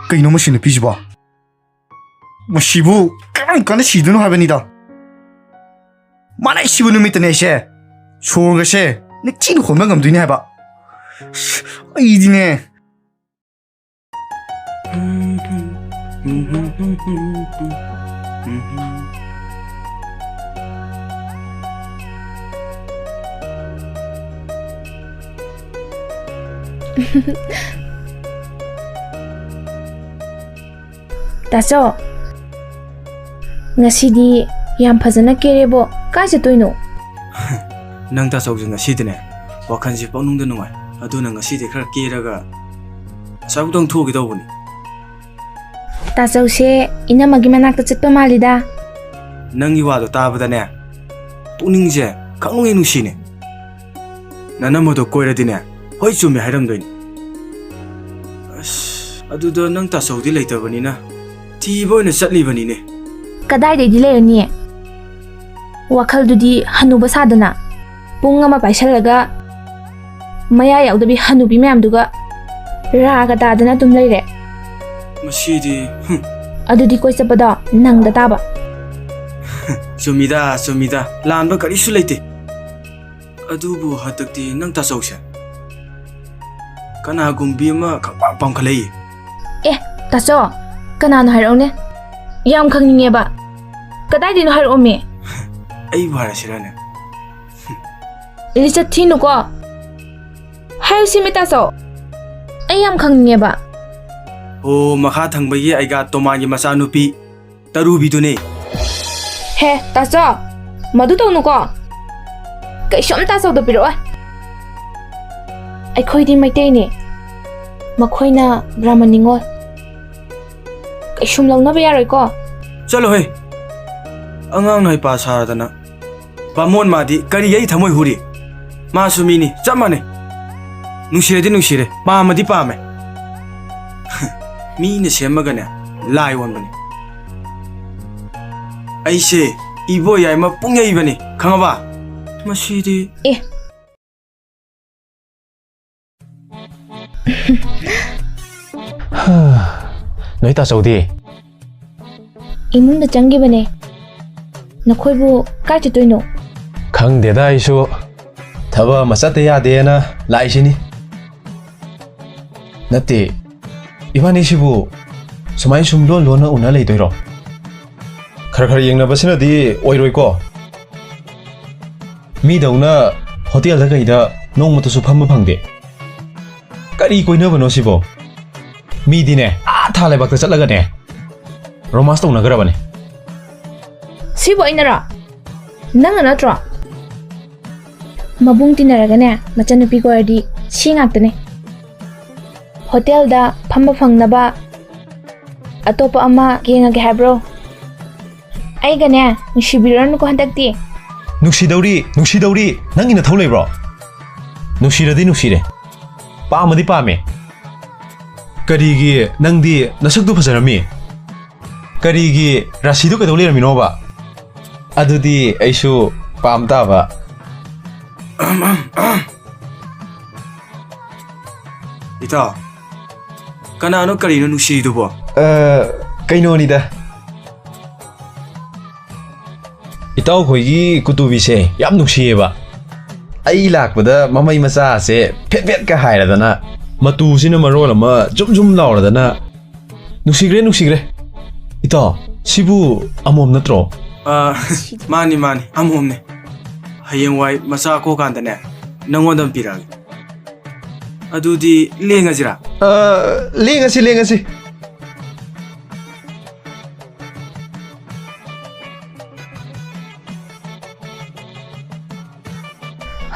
ꯀꯩꯅꯣ ꯃꯁꯤ ꯅꯨꯄꯤꯁꯤꯕꯣ? ꯃꯁꯤꯕꯨ ꯀꯔꯝ ꯀꯥꯟꯗ ꯁꯤꯗꯣꯏꯅꯣ ꯍꯥꯏꯕꯅꯤꯗ꯫ ꯃꯥꯅ ꯁꯤꯕ ꯅꯨꯃꯤꯠꯇꯅꯦ ꯑꯩꯁꯦ ꯁꯣꯔꯒꯁꯦ ꯅꯤꯡꯊꯤꯅ ꯍꯣꯟꯕ ꯉꯝꯗꯣꯏꯅꯦ ꯍꯥꯏꯕ꯫ ꯑꯩꯗꯤꯅꯦ꯫ ꯇꯥꯆꯧ, ꯉꯁꯤꯗꯤ ꯌꯥꯝ ꯐꯖꯅ ꯀꯦꯔꯦꯕꯣ꯫ ꯀꯥꯏ ꯆꯠꯇꯣꯏꯅꯣ? ꯅꯪ ꯇꯥꯆꯧꯁꯦ ꯉꯁꯤꯗꯤꯅꯦ ꯋꯥꯈꯜꯁꯦ ꯄꯪꯅꯨꯡꯗ ꯅꯨꯡꯉꯥꯏ꯫ ꯑꯗꯨꯅ ꯉꯁꯤꯗꯤ ꯈꯔ ꯀꯦꯔꯒ ꯑꯁꯥꯏꯕꯨꯛꯇꯪ ꯊꯣꯛꯎꯒꯦ ꯇꯧꯕꯅꯤ꯫ ꯇꯥꯆꯧꯁꯦ ꯏꯅꯝꯃꯒꯤ ꯃꯅꯥꯛꯇ ꯆꯠꯄ ꯃꯥꯜꯂꯤꯗ꯫ ꯅꯪꯒꯤ ꯋꯥꯗꯣ ꯇꯥꯕꯗꯅꯦ, ꯄꯨꯛꯅꯤꯡꯁꯦ ꯈꯪꯅꯨꯡ ꯍꯦꯛ ꯅꯨꯡꯁꯤꯅꯦ꯫ ꯅꯅꯝꯃꯗꯣ ꯀꯣꯏꯔꯗꯤꯅꯦ, ꯍꯣꯏ ꯆꯨꯝꯃꯦ ꯍꯥꯏꯔꯝꯗꯣꯏꯅꯤ꯫ ꯑꯁ, ꯑꯗꯨꯗ ꯅꯪ ꯇꯥꯆꯧꯗꯤ ꯂꯩꯇꯕꯅꯤꯅ ꯊꯤꯕ ꯑꯣꯏꯅ ꯆꯠꯂꯤꯕꯅꯤꯅꯦ꯫ ꯀꯗꯥꯏꯗꯩꯗꯤ ꯂꯩꯔꯅꯤ? ꯋꯥꯈꯜꯗꯨꯗꯤ ꯍꯅꯨꯕ ꯁꯥꯗꯅ ꯄꯨꯡ ꯑꯃ ꯄꯥꯏꯁꯜꯂꯒ ꯃꯌꯥ ꯌꯥꯎꯗꯕꯤ ꯍꯅꯨꯕꯤ ꯃꯌꯥꯝꯗꯨꯒ ꯔꯥꯒ ꯇꯥꯗꯅ ꯑꯗꯨꯝ ꯂꯩꯔꯦ꯫ ꯃꯁꯤꯗꯤ, ꯍꯨꯝ꯫ ꯑꯗꯨꯗꯤ ꯀꯣꯏ ꯆꯠꯄꯗꯣ ꯅꯪꯗ ꯇꯥꯕ꯫ ꯆꯨꯝꯃꯤꯗ, ꯆꯨꯝꯃꯤꯗ꯫ ꯂꯥꯟꯕ ꯀꯔꯤꯁꯨ ꯂꯩꯇꯦ꯫ ꯑꯗꯨꯕꯨ ꯍꯟꯗꯛꯇꯤ ꯅꯪ ꯇꯥꯆꯧꯁꯦ ꯀꯅꯥꯒꯨꯝꯕꯤ ꯑꯃ ꯈꯪꯄꯥꯝ ꯄꯥꯝꯈꯠꯂꯛꯏ꯫ ꯑꯦ, ꯇꯥꯆꯧ, ꯀꯅꯥꯅꯣ ꯍꯥꯏꯔꯛꯎꯅꯦ? ꯌꯥꯝ ꯈꯪꯅꯤꯡꯉꯦꯕ꯫ ꯀꯗꯥꯏꯗꯩꯅꯣ ꯍꯥꯏꯔꯛꯑꯣꯃꯤ꯫ ꯑꯩꯕꯨ ꯍꯥꯏꯔꯁꯤꯔꯅꯦ? ꯂꯤꯆꯠ ꯊꯤꯅꯨꯀꯣ꯫ ꯍꯥꯏꯔꯨꯁꯤꯃꯤ ꯇꯥꯆꯧ꯫ ꯑꯩ ꯌꯥꯝ ꯈꯪꯅꯤꯡꯉꯦꯕ꯫ ꯑꯣ, ꯃꯈꯥ ꯊꯪꯕꯒꯤ ꯑꯩꯒꯥ ꯇꯣꯃꯥꯒꯤ ꯃꯆꯥꯅꯨꯄꯤ ꯇꯔꯨꯕꯤꯗꯨꯅꯦ꯫ ꯍꯦ, ꯇꯥꯆꯧ, ꯃꯗꯨ ꯇꯧꯅꯨꯀꯣ꯫ ꯀꯩꯁꯨꯝ ꯇꯥꯆꯧꯗ ꯄꯤꯔꯛꯑꯣꯏ꯫ ꯑꯩꯈꯣꯏꯗꯤ ꯃꯩꯇꯩꯅꯦ, ꯃꯈꯣꯏꯅ ꯕ꯭ꯔꯥꯍꯃꯟ ꯅꯤꯉꯣꯜ꯫ ꯀꯩꯁꯨꯝ ꯂꯧꯅꯕ ꯌꯥꯔꯣꯏꯀꯣ꯫ ꯆꯠꯂꯣꯍꯦ, ꯑꯉꯥꯡꯅ ꯍꯩꯄꯥ ꯁꯥꯔꯗꯅ꯫ ꯕꯥꯃꯣꯟ ꯃꯥꯗꯤ ꯀꯔꯤ ꯑꯩ ꯊꯃꯣꯏ ꯍꯨꯔꯤ? ꯃꯥꯁꯨ ꯃꯤꯅꯤ, ꯆꯞ ꯃꯥꯟꯅꯩ꯫ ꯅꯨꯡꯁꯤꯔꯗꯤ ꯅꯨꯡꯁꯤꯔꯦ, ꯄꯥꯝꯃꯗꯤ ꯄꯥꯝꯃꯦ꯫ ꯃꯤꯅ ꯁꯦꯝꯃꯒꯅꯦ, ꯂꯥꯏ ꯑꯣꯟꯕꯅꯤ꯫ ꯑꯩꯁꯦ ꯏꯕꯣ ꯌꯥꯏꯃ ꯄꯨꯡꯌꯩꯕꯅꯤ, ꯈꯪꯉꯕ? ꯃꯁꯤꯗꯤ꯫ ꯑꯦ꯫ ꯅꯣꯏ ꯇꯥꯆꯧꯗꯤ? ꯏꯃꯨꯡꯗ ꯆꯪꯈꯤꯕꯅꯦ꯫ ꯅꯈꯣꯏꯕꯨ ꯀꯥꯏ ꯆꯠꯇꯣꯏꯅꯣ? ꯈꯪꯗꯦꯗ, ꯑꯩꯁꯨ ꯊꯕꯛ ꯑꯃ ꯆꯠꯇ ꯌꯥꯗꯦꯅ ꯂꯥꯛꯏꯁꯤꯅꯤ꯫ ꯅꯠꯇꯦ, ꯏꯕꯥꯅꯤꯁꯤꯕꯨ ꯁꯨꯃꯥꯏ ꯁꯨꯝ ꯂꯣꯟ ꯂꯣꯟꯅ ꯎꯅ ꯂꯩꯗꯣꯏꯔꯣ? ꯈꯔ ꯈꯔ ꯌꯦꯡꯅꯕꯁꯤꯅꯗꯤ ꯑꯣꯏꯔꯣꯏꯀꯣ꯫ ꯃꯤꯗꯧꯅ ꯍꯣꯇꯦꯜꯗ ꯀꯩꯗ ꯅꯣꯡꯃꯇꯁꯨ ꯐꯝꯕ ꯐꯪꯗꯦ꯫ ꯀꯔꯤ ꯀꯣꯏꯅꯕꯅꯣ ꯁꯤꯕꯣ? ꯃꯤꯗꯤꯅꯦ, ꯑꯥ ꯊꯥ ꯂꯩꯕꯥꯛꯇ ꯆꯠꯂꯒꯅꯦ, ꯔꯣꯃꯥꯟꯁ ꯇꯧꯅꯈ꯭ꯔꯕꯅꯦ꯫ ꯁꯤꯕꯨ ꯑꯩꯅꯔꯣ? ꯅꯪꯅ ꯅꯠꯇ꯭ꯔꯣ? ꯃꯕꯨꯡ ꯇꯤꯟꯅꯔꯒꯅꯦ, ꯃꯆꯟꯅꯨꯄꯤ ꯀꯣꯏꯔꯗꯤ ꯁꯤ ꯉꯥꯛꯇꯅꯦ꯫ ꯍꯣꯇꯦꯜꯗ ꯐꯝꯕ ꯐꯪꯅꯕ ꯑꯇꯣꯞꯄ ꯑꯃ ꯌꯦꯡꯉꯒꯦ ꯍꯥꯏꯕ꯭ꯔꯣ? ꯑꯩꯒꯅꯦ, ꯅꯨꯡꯁꯤꯕꯤꯔꯨꯔꯅꯨꯀꯣ ꯍꯟꯗꯛꯇꯤ꯫ ꯅꯨꯡꯁꯤꯗꯧꯔꯤ, ꯅꯨꯡꯁꯤꯗꯧꯔꯤ, ꯅꯪꯒꯤ ꯅꯊꯧ ꯂꯩꯕ꯭ꯔꯣ? ꯅꯨꯡꯁꯤꯔꯗꯤ ꯅꯨꯡꯁꯤꯔꯦ, ꯄꯥꯝꯃꯗꯤ ꯄꯥꯝꯃꯦ꯫ ꯀꯔꯤꯒꯤ ꯅꯪꯗꯤ ꯅꯁꯛꯇꯨ ꯐꯖꯔꯝꯃꯤ? ꯀꯔꯤꯒꯤ ꯔꯥꯁꯤꯗꯨ ꯀꯩꯗꯧ ꯂꯩꯔꯝꯃꯤꯅꯣꯕ? ꯑꯗꯨꯗꯤ ꯑꯩꯁꯨ ꯄꯥꯝ ꯇꯥꯕ꯫ ꯏꯇꯥꯎ, ꯀꯅꯥꯅꯣ ꯀꯔꯤꯅꯣ ꯅꯨꯡꯁꯤꯔꯤꯗꯨꯕꯣ? ꯑ, ꯀꯩꯅꯣꯅꯤꯗ꯫ ꯏꯇꯥꯎꯈꯣꯏꯒꯤ ꯀꯨꯇꯨꯕꯤꯁꯦ ꯌꯥꯝ ꯅꯨꯡꯁꯤꯌꯦꯕ꯫ ꯑꯩ ꯂꯥꯛꯄꯗ ꯃꯃꯩ ꯃꯆꯥꯁꯦ ꯐꯦꯠ ꯐꯦꯠꯀ ꯍꯥꯏꯔꯗꯅ, ꯃꯇꯨꯁꯤꯅ ꯃꯔꯣꯜ ꯑꯃ ꯖꯨꯝ ꯖꯨꯝ ꯂꯥꯎꯔꯗꯅ, ꯅꯨꯡꯁꯤꯈ꯭ꯔꯦ, ꯅꯨꯡꯁꯤꯈ꯭ꯔꯦ꯫ ꯏꯇꯥꯎ, ꯁꯤꯕꯨ ꯑꯃꯣꯝ ꯅꯠꯇ꯭ꯔꯣ? ꯑ, ꯃꯥꯅꯤ, ꯃꯥꯅꯤ, ꯑꯃꯣꯝꯅꯦ꯫ ꯍꯌꯦꯡꯋꯥꯏ ꯃꯆꯥ ꯀꯣꯛꯀꯥꯟꯗꯅꯦ, ꯅꯪꯉꯣꯟꯗ ꯑꯃ ꯄꯤꯔꯛꯑꯒꯦ꯫ ꯑꯗꯨꯗꯤ ꯂꯦꯡꯉꯁꯤꯔꯥ? ꯑ, ꯂꯦꯡꯉꯁꯤ, ꯂꯦꯡꯉꯁꯤ꯫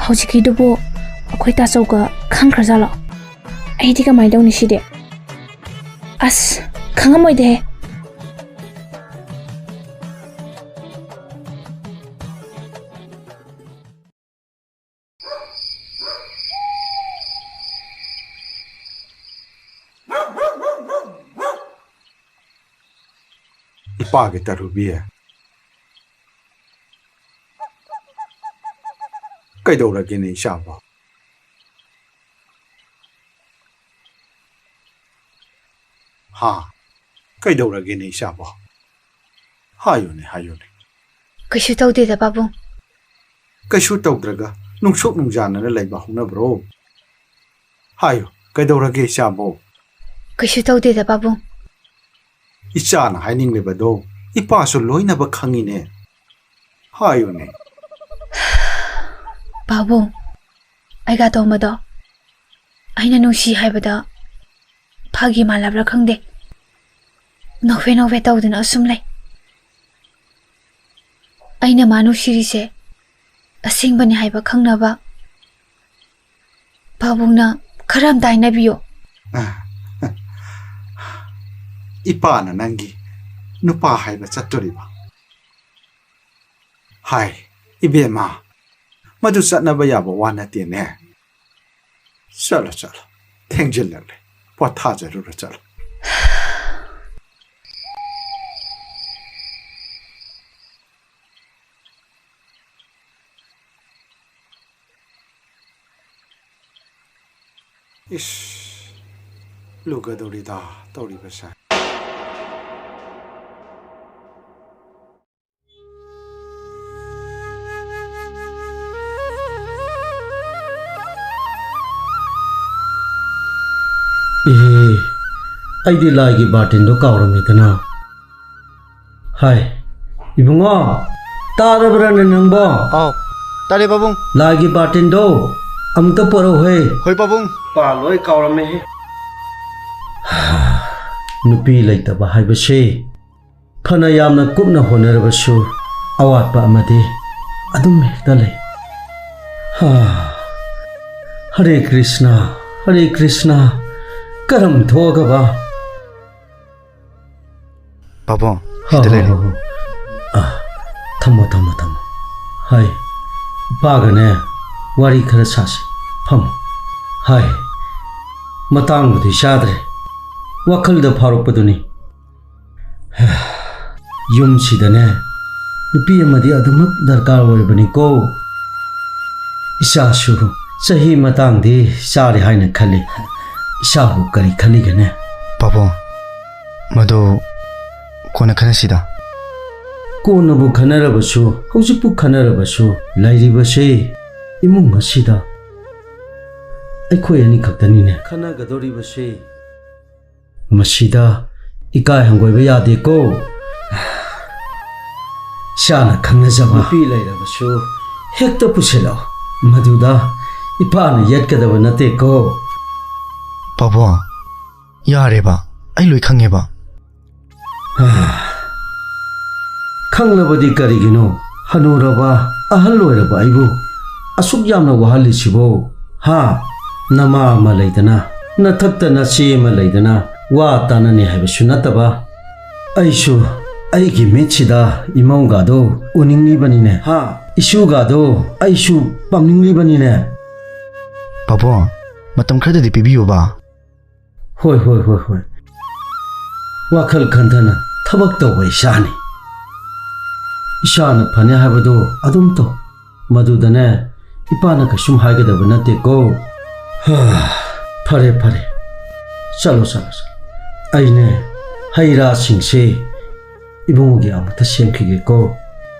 ꯍꯧꯖꯤꯛꯀꯤꯗꯨꯕꯨ ꯑꯩꯈꯣꯏ ꯇꯥꯆꯧꯒ ꯈꯪꯈ꯭ꯔꯖꯥꯠꯂꯣ? ꯑꯩꯗꯤ ꯀꯃꯥꯏꯅ ꯇꯧꯅꯤ ꯁꯤꯗꯤ? ꯑꯁ, ꯈꯪꯉꯝꯃꯣꯏꯗꯦꯍꯦ꯫ ꯏꯄꯥꯒꯤ ꯇꯔꯨꯕꯤ꯫ ꯀꯩꯗꯧꯔꯒꯦꯅꯦ ꯏꯆꯥꯕꯣ? ꯍꯥ? ꯀꯩꯗꯧꯔꯒꯦꯅꯦ ꯏꯆꯥꯕꯣ? ꯍꯥꯏꯌꯨꯅꯦ, ꯍꯥꯏꯌꯨꯅꯦ꯫ ꯀꯩꯁꯨ ꯇꯧꯗꯦꯗ, ꯄꯥꯕꯨꯡ꯫ ꯀꯩꯁꯨ ꯇꯧꯗ꯭ꯔꯒ ꯅꯨꯡꯁꯨꯛ ꯅꯨꯡꯖꯥꯅꯅ ꯂꯩꯕ ꯍꯧꯅꯕ꯭ꯔꯣ? ꯍꯥꯏꯌꯨ, ꯀꯩꯗꯧꯔꯒꯦ ꯏꯆꯥꯕꯣ? ꯀꯩꯁꯨ ꯇꯧꯗꯦꯗ, ꯄꯥꯕꯨꯡ꯫ ꯏꯆꯥꯅ ꯍꯥꯏꯅꯤꯡꯂꯤꯕꯗꯣ ꯏꯄꯥꯁꯨ ꯂꯣꯏꯅꯕ ꯈꯪꯉꯤꯅꯦ꯫ ꯍꯥꯏꯌꯨꯅꯦ꯫ ꯄꯥꯕꯨꯡ, ꯑꯩꯒ ꯇꯣꯝꯕꯗꯣ ꯑꯩꯅ ꯅꯨꯡꯁꯤ ꯍꯥꯏꯕꯗ ꯐꯥꯒꯤ ꯃꯥꯜꯂꯕ꯭ꯔꯥ ꯈꯪꯗꯦ, ꯅꯣꯛꯐꯦ ꯅꯣꯛꯐꯦ ꯇꯧꯗꯨꯅ ꯑꯁꯨꯝ ꯂꯩ꯫ ꯑꯩꯅ ꯃꯥ ꯅꯨꯡꯁꯤꯔꯤꯁꯦ ꯑꯁꯦꯡꯕꯅꯤ ꯍꯥꯏꯕ ꯈꯪꯅꯕ ꯄꯥꯕꯨꯡꯅ ꯈꯔ ꯑꯝꯇ ꯍꯥꯏꯅꯕꯤꯌꯣ꯫ ꯏꯄꯥꯅ ꯅꯪꯒꯤ ꯅꯨꯄꯥ ꯍꯥꯏꯕ ꯆꯠꯇꯣꯔꯤꯕ? ꯍꯥꯏ, ꯏꯕꯦꯝꯃ, ꯃꯗꯨ ꯆꯠꯅꯕ ꯌꯥꯕ ꯋꯥ ꯅꯠꯇꯦꯅꯦ꯫ ꯆꯠꯂꯣ, ꯆꯠꯂꯣ, ꯊꯦꯡꯖꯤꯜꯂꯛꯂꯦ, ꯄꯣꯊꯥꯖꯔꯨꯔꯣ, ꯆꯠꯂꯣ꯫ ꯏꯁ, ꯂꯨꯒꯗꯧꯔꯤꯗ ꯇꯧꯔꯤꯕꯁꯦ꯫ ꯑꯦ, ꯑꯩꯗꯤ ꯂꯥꯏꯒꯤ ꯕꯥꯔꯇꯤꯟꯗꯣ ꯀꯥꯎꯔꯝꯃꯤꯗꯅ꯫ ꯍꯥꯏ, ꯏꯕꯨꯡꯉꯣ, ꯇꯥꯔꯕ꯭ꯔꯥꯅꯦ ꯅꯪꯕꯣ? ꯑꯥꯎ, ꯇꯥꯔꯦ ꯄꯥꯕꯨꯡ꯫ ꯂꯥꯏꯒꯤ ꯕꯥꯔꯇꯤꯟꯗꯣ ꯑꯃꯨꯛꯇ ꯄꯣꯔꯛꯎꯍꯦ꯫ ꯍꯣꯏ ꯄꯥꯕꯨꯡ꯫ ꯄꯥ ꯂꯣꯏ ꯀꯥꯎꯔꯝꯃꯦꯍꯦ꯫ ꯅꯨꯄꯤ ꯂꯩꯇꯕ ꯍꯥꯏꯕꯁꯤ ꯐꯅ ꯌꯥꯝꯅ ꯀꯨꯞꯅ ꯍꯣꯠꯅꯔꯕꯁꯨ ꯑꯋꯥꯠꯄ ꯑꯃꯗꯤ ꯑꯗꯨꯝ ꯍꯦꯛꯇ ꯂꯩ꯫ ꯍꯥ, ꯍꯔꯦ ꯀ꯭ꯔꯤꯁꯅ, ꯍꯔꯦ ꯀ꯭ꯔꯤꯁꯅ, ꯀꯔꯝ ꯊꯣꯛꯑꯒꯕ? ꯄꯥꯕꯨꯡ, ꯍꯣ, ꯁꯤꯗ ꯍꯣ, ꯂꯩꯔꯦ꯫ ꯍꯣ, ꯍꯣ꯫ ꯑ, ꯊꯝꯃꯣ, ꯊꯝꯃꯣ, ꯊꯝꯃꯣ꯫ ꯍꯥꯏ, ꯏꯄꯥꯒꯅꯦ ꯋꯥꯔꯤ ꯈꯔ ꯁꯥꯁꯤ꯫ ꯐꯝꯃꯣ꯫ ꯍꯥꯏ, ꯃꯇꯥꯡꯕꯨꯗꯤ ꯆꯥꯗ꯭ꯔꯦ꯫ ꯋꯥꯈꯜꯗ ꯐꯥꯎꯔꯛꯄꯗꯨꯅꯤ꯫ ꯌꯨꯝꯁꯤꯗꯅꯦ ꯅꯨꯄꯤ ꯑꯃꯗꯤ ꯑꯗꯨꯃꯛ ꯗꯔꯀꯥꯔ ꯑꯣꯏꯔꯕꯅꯤꯀꯣ꯫ ꯏꯆꯥꯁꯨ ꯆꯍꯤ ꯃꯇꯥꯡꯗꯤ ꯆꯥꯔꯦ ꯍꯥꯏꯅ ꯈꯜꯂꯤ꯫ ꯏꯆꯥꯕꯨ ꯀꯔꯤ ꯈꯜꯂꯤꯒꯅꯦ? ꯄꯥꯕꯨꯡ, ꯃꯗꯨ ꯀꯣꯟꯅ ꯈꯟꯅꯁꯤꯗ꯫ ꯀꯣꯟꯅꯕꯨ ꯈꯟꯅꯔꯕꯁꯨ, ꯍꯧꯖꯤꯛꯄꯨ ꯈꯟꯅꯔꯕꯁꯨ, ꯂꯩꯔꯤꯕꯁꯤ ꯏꯃꯨꯡ ꯑꯁꯤꯗ ꯑꯩꯈꯣꯏ ꯑꯅꯤ ꯈꯛꯇꯅꯤꯅꯦ ꯈꯟꯅꯒꯗꯧꯔꯤꯕꯁꯤ꯫ ꯃꯁꯤꯗ ꯏꯀꯥꯏ ꯍꯪꯒꯣꯏꯕ ꯌꯥꯗꯦꯀꯣ꯫ ꯏꯆꯥꯅ ꯈꯪꯅꯖꯕ ꯅꯨꯄꯤ ꯂꯩꯔꯕꯁꯨ ꯍꯦꯛꯇ ꯄꯨꯁꯤꯜꯂꯛꯑꯣ꯫ ꯃꯗꯨꯗ ꯏꯄꯥꯅ ꯌꯦꯠꯀꯗꯕ ꯅꯠꯇꯦꯀꯣ꯫ ꯄꯥꯕꯨꯡ, ꯌꯥꯔꯦꯕ, ꯑꯩ ꯂꯣꯏ ꯈꯪꯉꯦꯕ꯫ ꯈꯪꯂꯕꯗꯤ ꯀꯔꯤꯒꯤꯅꯣ ꯍꯅꯨꯔꯕ, ꯑꯍꯜ ꯑꯣꯏꯔꯕ ꯑꯩꯕꯨ ꯑꯁꯨꯛ ꯌꯥꯝꯅ ꯋꯥꯍꯜꯂꯤꯁꯤꯕꯣ? ꯍꯥ? ꯅꯃꯥ ꯑꯃ ꯂꯩꯗꯅ, ꯅꯊꯛꯇ ꯅꯆꯦ ꯑꯃ ꯂꯩꯗꯅ, ꯋꯥ ꯇꯥꯅꯅꯤ ꯍꯥꯏꯕꯁꯨ ꯅꯠꯇꯕ꯫ ꯑꯩꯁꯨ ꯑꯩꯒꯤ ꯃꯤꯠꯁꯤꯗ ꯏꯃꯧꯒꯗꯣ ꯎꯅꯤꯡꯂꯤꯕꯅꯤꯅꯦ꯫ ꯍꯥ? ꯏꯁꯨꯒꯗꯣ ꯑꯩꯁꯨ ꯄꯥꯝꯅꯤꯡꯂꯤꯕꯅꯤꯅꯦ꯫ ꯄꯥꯕꯨꯡ, ꯃꯇꯝ ꯈꯔꯗꯗꯤ ꯄꯤꯕꯤꯌꯨꯕ꯫ ꯍꯣꯏ, ꯍꯣꯏ, ꯍꯣꯏ, ꯍꯣꯏ꯫ ꯋꯥꯈꯜ ꯈꯟꯊꯅ ꯊꯕꯛ ꯇꯧꯕ ꯏꯁꯥꯅꯤ꯫ ꯏꯁꯥꯅ ꯐꯅꯤ ꯍꯥꯏꯕꯗꯨ ꯑꯗꯨꯝ ꯇꯧ꯫ ꯃꯗꯨꯗꯅꯦ, ꯏꯄꯥꯅ ꯀꯩꯁꯨꯝ ꯍꯥꯏꯒꯗꯕ ꯅꯠꯇꯦꯀꯣ꯫ ꯍꯥ, ꯐꯔꯦ, ꯐꯔꯦ꯫ ꯆꯠꯂꯣ, ꯆꯠꯂꯣ, ꯆꯠꯂꯣ꯫ ꯑꯩꯅꯦ, ꯍꯩ ꯔꯥꯁꯤꯡꯁꯦ ꯏꯕꯨꯡꯉꯣꯒꯤ ꯑꯃꯨꯛꯇ ꯁꯦꯝꯈꯤꯒꯦꯀꯣ꯫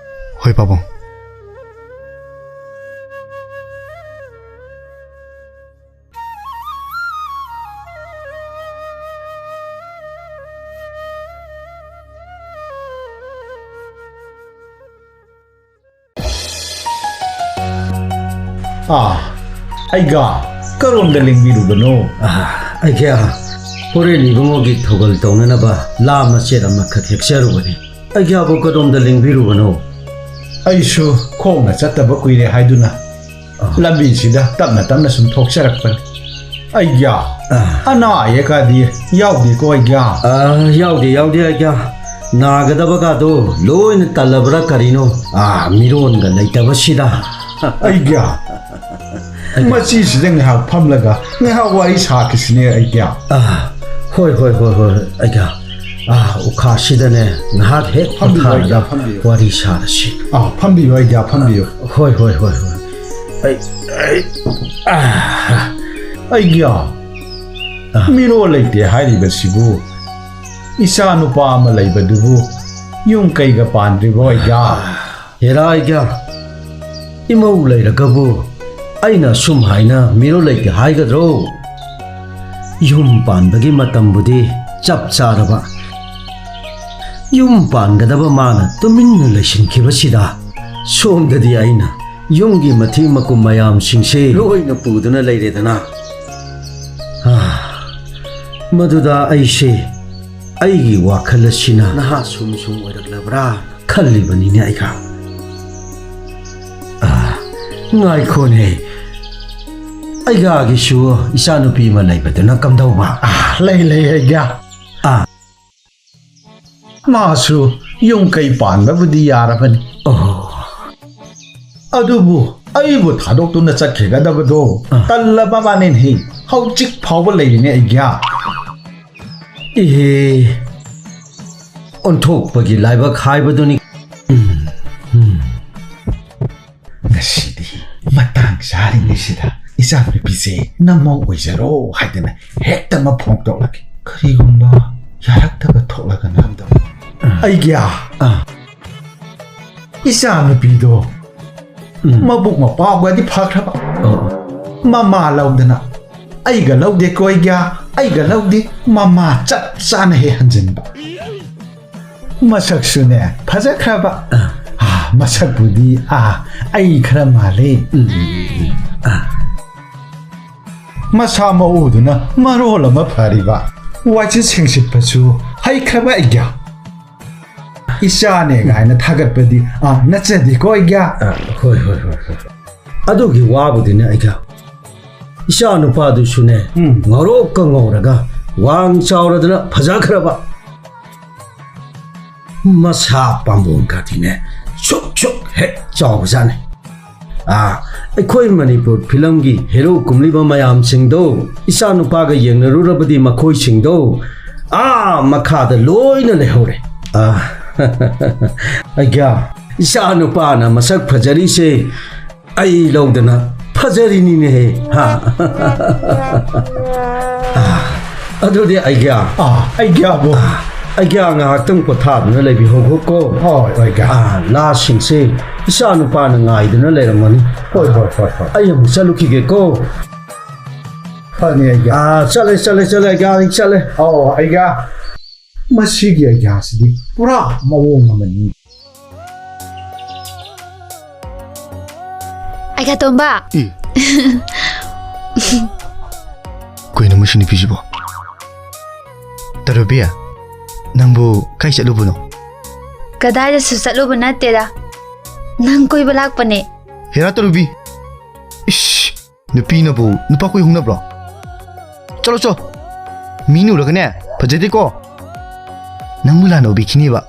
ꯍꯣꯏ, ꯄꯥꯕꯨꯡ꯫ ꯑꯥ, ꯑꯩꯒ ꯀꯔꯣꯝꯗ ꯂꯦꯡꯕꯤꯔꯨꯕꯅꯣ? ꯑꯥ, ꯑꯩꯒ ꯍꯣꯔꯦꯟ ꯏꯕꯨꯡꯉꯣꯒꯤ ꯊꯧꯒꯜ ꯇꯧꯅꯅꯕ ꯂꯥ ꯃꯆꯦꯠ ꯑꯃꯈꯛ ꯍꯦꯛꯆꯔꯨꯕꯅꯤ꯫ ꯑꯩꯒꯕꯨ ꯀꯔꯣꯝꯗ ꯂꯦꯡꯕꯤꯔꯨꯕꯅꯣ? ꯑꯩꯁꯨ ꯈꯣꯡꯅ ꯆꯠꯇꯕ ꯀꯨꯏꯔꯦ ꯍꯥꯏꯗꯨꯅ ꯑꯥ꯫ ꯂꯝꯕꯤꯁꯤꯗ ꯇꯞꯅ ꯇꯞꯅ ꯁꯨꯝ ꯊꯣꯛꯆꯔꯛꯄꯅꯤ꯫ ꯑꯩꯒ ꯑꯥ꯫ ꯑꯅꯥ ꯑꯌꯦꯛꯀꯗꯤ ꯌꯥꯎꯗꯦꯀꯣ ꯑꯩꯒ? ꯑꯥ, ꯌꯥꯎꯗꯦ, ꯌꯥꯎꯗꯦ ꯑꯩꯒ꯫ ꯅꯥꯒꯗꯕꯒꯗꯣ ꯂꯣꯏꯅ ꯇꯜꯂꯕ꯭ꯔꯥ ꯀꯔꯤꯅꯣ? ꯑꯥ, ꯃꯤꯔꯣꯟꯒ ꯂꯩꯇꯕꯁꯤꯗ꯫ ꯑꯩꯒ ꯑꯩꯒ꯫ ꯃꯆꯤꯁꯤꯗ ꯉꯥꯏꯍꯥꯛ ꯐꯝꯂꯒ ꯉꯥꯏꯍꯥꯛ ꯋꯥꯔꯤ ꯁꯥꯈꯤꯁꯤꯅꯦ ꯑꯩꯒ꯫ ꯑꯥ, ꯍꯣꯏ, ꯍꯣꯏ, ꯍꯣꯏ, ꯍꯣꯏ, ꯑꯩꯒ꯫ ꯑꯥ, ꯎꯈꯥꯁꯤꯗꯅꯦ ꯉꯥꯏꯍꯥꯛ ꯍꯦꯛ ꯐꯝꯕꯤꯌꯨ, ꯄꯣꯊꯥꯔꯒ ꯑꯩꯒ, ꯐꯝꯕꯤꯌꯨ꯫ ꯋꯥꯔꯤ ꯁꯥꯔꯁꯤ꯫ ꯑꯥ, ꯐꯝꯕꯤꯌꯨ ꯑꯩꯒ, ꯐꯝꯕꯤꯌꯨ꯫ ꯍꯣꯏ, ꯍꯣꯏ, ꯍꯣꯏ, ꯍꯣꯏ꯫ ꯑꯩ, ꯑꯩ, ꯑꯥ꯫ ꯑꯩꯒ ꯑꯥ꯫ ꯃꯤꯔꯣꯜ ꯂꯩꯇꯦ ꯍꯥꯏꯔꯤꯕꯁꯤꯕꯨ, ꯏꯆꯥ ꯅꯨꯄꯥ ꯑꯃ ꯂꯩꯕꯗꯨꯕꯨ ꯌꯨꯝ ꯀꯩꯒ ꯄꯥꯟꯗ꯭ꯔꯤꯕꯣ ꯑꯩꯒ? ꯍꯦꯔꯥ ꯑꯩꯒ, ꯏꯃꯧ ꯂꯩꯔꯒꯕꯨ ꯑꯩꯅ ꯑꯁꯨꯝ ꯍꯥꯏꯅ ꯃꯤꯔꯣꯜ ꯂꯩꯇꯦ ꯍꯥꯏꯒꯗ꯭ꯔꯣ? ꯌꯨꯝ ꯄꯥꯟꯕꯒꯤ ꯃꯇꯝꯕꯨꯗꯤ ꯆꯞ ꯆꯥꯔꯕ꯫ ꯌꯨꯝ ꯄꯥꯟꯒꯗꯕ ꯃꯥꯅ ꯇꯨꯃꯤꯟꯅ ꯂꯩꯁꯤꯟꯈꯤꯕꯁꯤꯗ ꯁꯣꯝꯗꯗꯤ ꯑꯩꯅ ꯌꯨꯝꯒꯤ ꯃꯊꯤ ꯃꯀꯨꯝ ꯃꯌꯥꯝꯁꯤꯡꯁꯦ ꯂꯣꯏꯅ ꯄꯨꯗꯨꯅ ꯂꯩꯔꯦꯗꯅ꯫ ꯑꯥ, ꯃꯗꯨꯗ ꯑꯩꯁꯦ, ꯑꯩꯒꯤ ꯋꯥꯈꯜ ꯑꯁꯤꯅ ꯅꯍꯥ ꯁꯨꯝ ꯁꯨꯝ ꯑꯣꯏꯔꯛꯂꯕ꯭ꯔꯥ ꯈꯜꯂꯤꯕꯅꯤꯅꯦ ꯑꯩꯒ꯫ ꯑꯥ, ꯉꯥꯏꯈꯣꯅꯦ, ꯑꯩꯒꯥꯒꯤꯁꯨ ꯏꯆꯥꯅꯨꯄꯤ ꯑꯃ ꯂꯩꯕꯗꯨꯅ ꯀꯝꯗꯧꯕ? ꯑꯥ, ꯂꯩ, ꯂꯩ, ꯑꯩꯒ꯫ ꯑꯥ꯫ ꯃꯥꯁꯨ ꯌꯨꯝ ꯀꯩ ꯄꯥꯟꯕꯕꯨꯗꯤ ꯌꯥꯔꯕꯅꯤ꯫ ꯑꯣ꯫ ꯑꯗꯨꯕꯨ ꯑꯩꯕꯨ ꯊꯥꯗꯣꯛꯇꯨꯅ ꯆꯠꯈꯤꯒꯗꯕꯗꯣ ꯑꯥ꯫ ꯇꯜꯂꯕ ꯃꯥꯅꯦꯅꯦꯍꯦ꯫ ꯍꯧꯖꯤꯛ ꯐꯥꯎꯕ ꯂꯩꯔꯤꯅꯦ ꯑꯩꯒ꯭ꯌꯥ꯫ ꯏꯍꯦ, ꯑꯣꯟꯊꯣꯛꯄꯒꯤ ꯂꯥꯏꯕꯛ ꯍꯥꯏꯕꯗꯨꯅꯤ꯫ ꯎꯝ, ꯎꯝ꯫ ꯉꯁꯤꯗꯤ ꯃꯇꯥꯡ ꯆꯥꯔꯤꯉꯩꯁꯤꯗ ꯏꯆꯥꯅꯨꯄꯤꯁꯦ ꯅꯃꯧ ꯑꯣꯏꯖꯔꯣ ꯍꯥꯏꯗꯅ ꯍꯦꯛꯇ ꯑꯃ ꯐꯣꯡꯗꯣꯛꯂꯒꯦ꯫ ꯀꯔꯤꯒꯨꯝꯕ ꯌꯥꯔꯛꯇꯕ ꯊꯣꯛꯂꯒꯅ? ꯑꯥ꯫ ꯑꯩꯒ꯭ꯌꯥ꯫ ꯑꯥ꯫ ꯏꯆꯥꯅꯨꯄꯤꯗꯣ ꯎꯝ꯫ ꯃꯕꯨꯛ ꯃꯄꯥꯎꯒꯗꯤ ꯐꯈ꯭ꯔꯕ꯫ ꯑꯣ꯫ ꯃꯃꯥ ꯂꯧꯗꯅ ꯑꯩꯒ ꯂꯧꯗꯦꯀꯣ ꯑꯩꯒ꯭ꯌꯥ, ꯑꯩꯒ ꯂꯧꯗꯦ꯫ ꯃꯃꯥ ꯆꯞ ꯆꯥꯅ ꯍꯦꯛ ꯍꯟꯖꯤꯟꯕ꯫ ꯃꯁꯛꯁꯨꯅꯦ ꯐꯖꯈ꯭ꯔꯕ꯫ ꯑꯥ꯫ ꯑꯥ, ꯃꯁꯛꯄꯨꯗꯤ, ꯑꯥ, ꯑꯩ ꯈꯔ ꯃꯥꯜꯂꯦ꯫ ꯎꯝ, ꯎꯝ, ꯎꯝ꯫ ꯑꯥ꯫ ꯃꯁꯥ ꯃꯎꯗꯨꯅ ꯃꯔꯣꯜ ꯑꯃ ꯐꯔꯤꯕ꯫ ꯋꯥꯏꯆꯤꯠ ꯁꯦꯡꯆꯤꯠꯄꯁꯨ ꯍꯩꯈ꯭ꯔꯕ ꯑꯩꯒ꯭ꯌꯥ꯫ ꯏꯆꯥꯅꯦ ꯀꯥꯏꯅ ꯊꯥꯒꯠꯄꯗꯤ, ꯑꯥ, ꯅꯠꯆꯗꯦꯀꯣ ꯑꯩꯒ꯭ꯌꯥ꯫ ꯑꯥ, ꯍꯣꯏ, ꯍꯣꯏ, ꯍꯣꯏ, ꯍꯣꯏ꯫ ꯑꯗꯨꯒꯤ ꯋꯥꯕꯨꯗꯤꯅꯦ ꯑꯩꯒ꯭ꯌꯥ꯫ ꯏꯆꯥ ꯅꯨꯄꯥꯗꯨꯁꯨꯅꯦ, ꯎꯝ꯫ ꯉꯧꯔꯣꯛꯀ ꯉꯧꯔꯒ ꯋꯥꯡ ꯆꯥꯎꯔꯗꯅ ꯐꯖꯈ꯭ꯔꯕ꯫ ꯃꯁꯥ ꯄꯥꯝꯕꯣꯝꯒꯗꯤꯅꯦ ꯁꯨꯛ ꯁꯨꯛ ꯍꯦꯛ ꯆꯥꯎꯕꯖꯥꯠꯅꯤ꯫ ꯑꯥ, ꯑꯩꯈꯣꯏ ꯃꯅꯤꯄꯨꯔ ꯐꯤꯂꯝꯒꯤ ꯍꯦꯔꯣ ꯀꯨꯝꯂꯤꯕ ꯃꯌꯥꯝꯁꯤꯡꯗꯣ, ꯏꯆꯥ ꯅꯨꯄꯥꯒ ꯌꯦꯡꯅꯔꯨꯔꯕꯗꯤ ꯃꯈꯣꯏꯁꯤꯡꯗꯣ ꯑꯥ ꯃꯈꯥꯗ ꯂꯣꯏꯅ ꯂꯩꯍꯧꯔꯦ꯫ ꯑꯥ, ꯑꯩꯒ꯭ꯌꯥ, ꯏꯆꯥ ꯅꯨꯄꯥꯅ ꯃꯁꯛ ꯐꯖꯔꯤꯁꯦ ꯑꯩ ꯂꯧꯗꯅ ꯐꯖꯔꯤꯅꯤꯅꯦꯍꯦ, ꯍꯥ? ꯑꯥ, ꯑꯗꯨꯗꯤ ꯑꯩꯒ꯭ꯌꯥ꯫ ꯑꯥ, ꯑꯩꯒ꯭ꯌꯥꯕꯨ꯫ ꯑꯥ, ꯑꯩꯒ꯭ꯌꯥ ꯉꯥꯏꯍꯥꯛꯇꯪ ꯄꯣꯊꯥꯗꯨꯅ ꯂꯩꯕꯤꯍꯧꯈꯣꯀꯣ꯫ ꯍꯣꯏ, ꯑꯩꯒ꯭ꯌꯥ꯫ ꯑꯥ, ꯂꯥꯁꯤꯡꯁꯦ ꯏꯆꯥ ꯅꯨꯄꯥꯅ ꯉꯥꯏꯗꯨꯅ ꯂꯩꯔꯝꯃꯅꯤ꯫ ꯍꯣꯏ, ꯍꯣꯏ, ꯍꯣꯏ, ꯍꯣꯏ꯫ ꯑꯩ ꯑꯃꯨꯛ ꯆꯠꯂꯨꯈꯤꯒꯦꯀꯣ꯫ ꯐꯅꯤ, ꯑꯩꯒ꯭ꯌꯥ꯫ ꯑꯥ, ꯆꯠꯂꯦ, ꯆꯠꯂꯦ, ꯆꯠꯂꯦ, ꯑꯩꯒ꯭ꯌꯥ, ꯑꯩ ꯆꯠꯂꯦ꯫ ꯑꯣ, ꯑꯩꯒ꯭ꯌꯥ꯫ ꯃꯁꯤꯒꯤ ꯑꯩꯒ꯭ꯌꯥꯁꯤꯗꯤ ꯄꯨꯔꯥ ꯃꯑꯣꯡ ꯑꯃꯅꯤ꯫ ꯑꯩꯒ꯭ꯌꯥ ꯇꯣꯝꯕ꯫ ꯏ꯫ ꯀꯩꯅꯣ ꯃꯁꯤ ꯅꯨꯄꯤꯁꯤꯕꯣ? ꯇꯔꯨꯕꯤ, ꯅꯪꯕꯨ ꯀꯥꯏ ꯆꯠꯂꯨꯕꯅꯣ? ꯀꯗꯥꯏꯗꯁꯨ ꯆꯠꯂꯨꯕ ꯅꯠꯇꯦꯗ꯫ ꯅꯪ ꯀꯣꯏꯕ ꯂꯥꯛꯄꯅꯦ꯫ ꯍꯦꯔꯥ ꯇꯔꯨꯕꯤ꯫ ꯏꯁ, ꯅꯨꯄꯤꯅꯕꯨ ꯅꯨꯄꯥ ꯀꯣꯏ ꯍꯧꯅꯕ꯭ꯔꯣ? ꯆꯠꯂꯣ, ꯆꯠꯂꯣ꯫ ꯃꯤꯅ ꯎꯔꯒꯅꯦ, ꯐꯖꯗꯦꯀꯣ꯫ ꯅꯪꯕꯨ ꯂꯥꯟꯅ ꯎꯕꯤꯈꯤꯅꯦꯕ꯫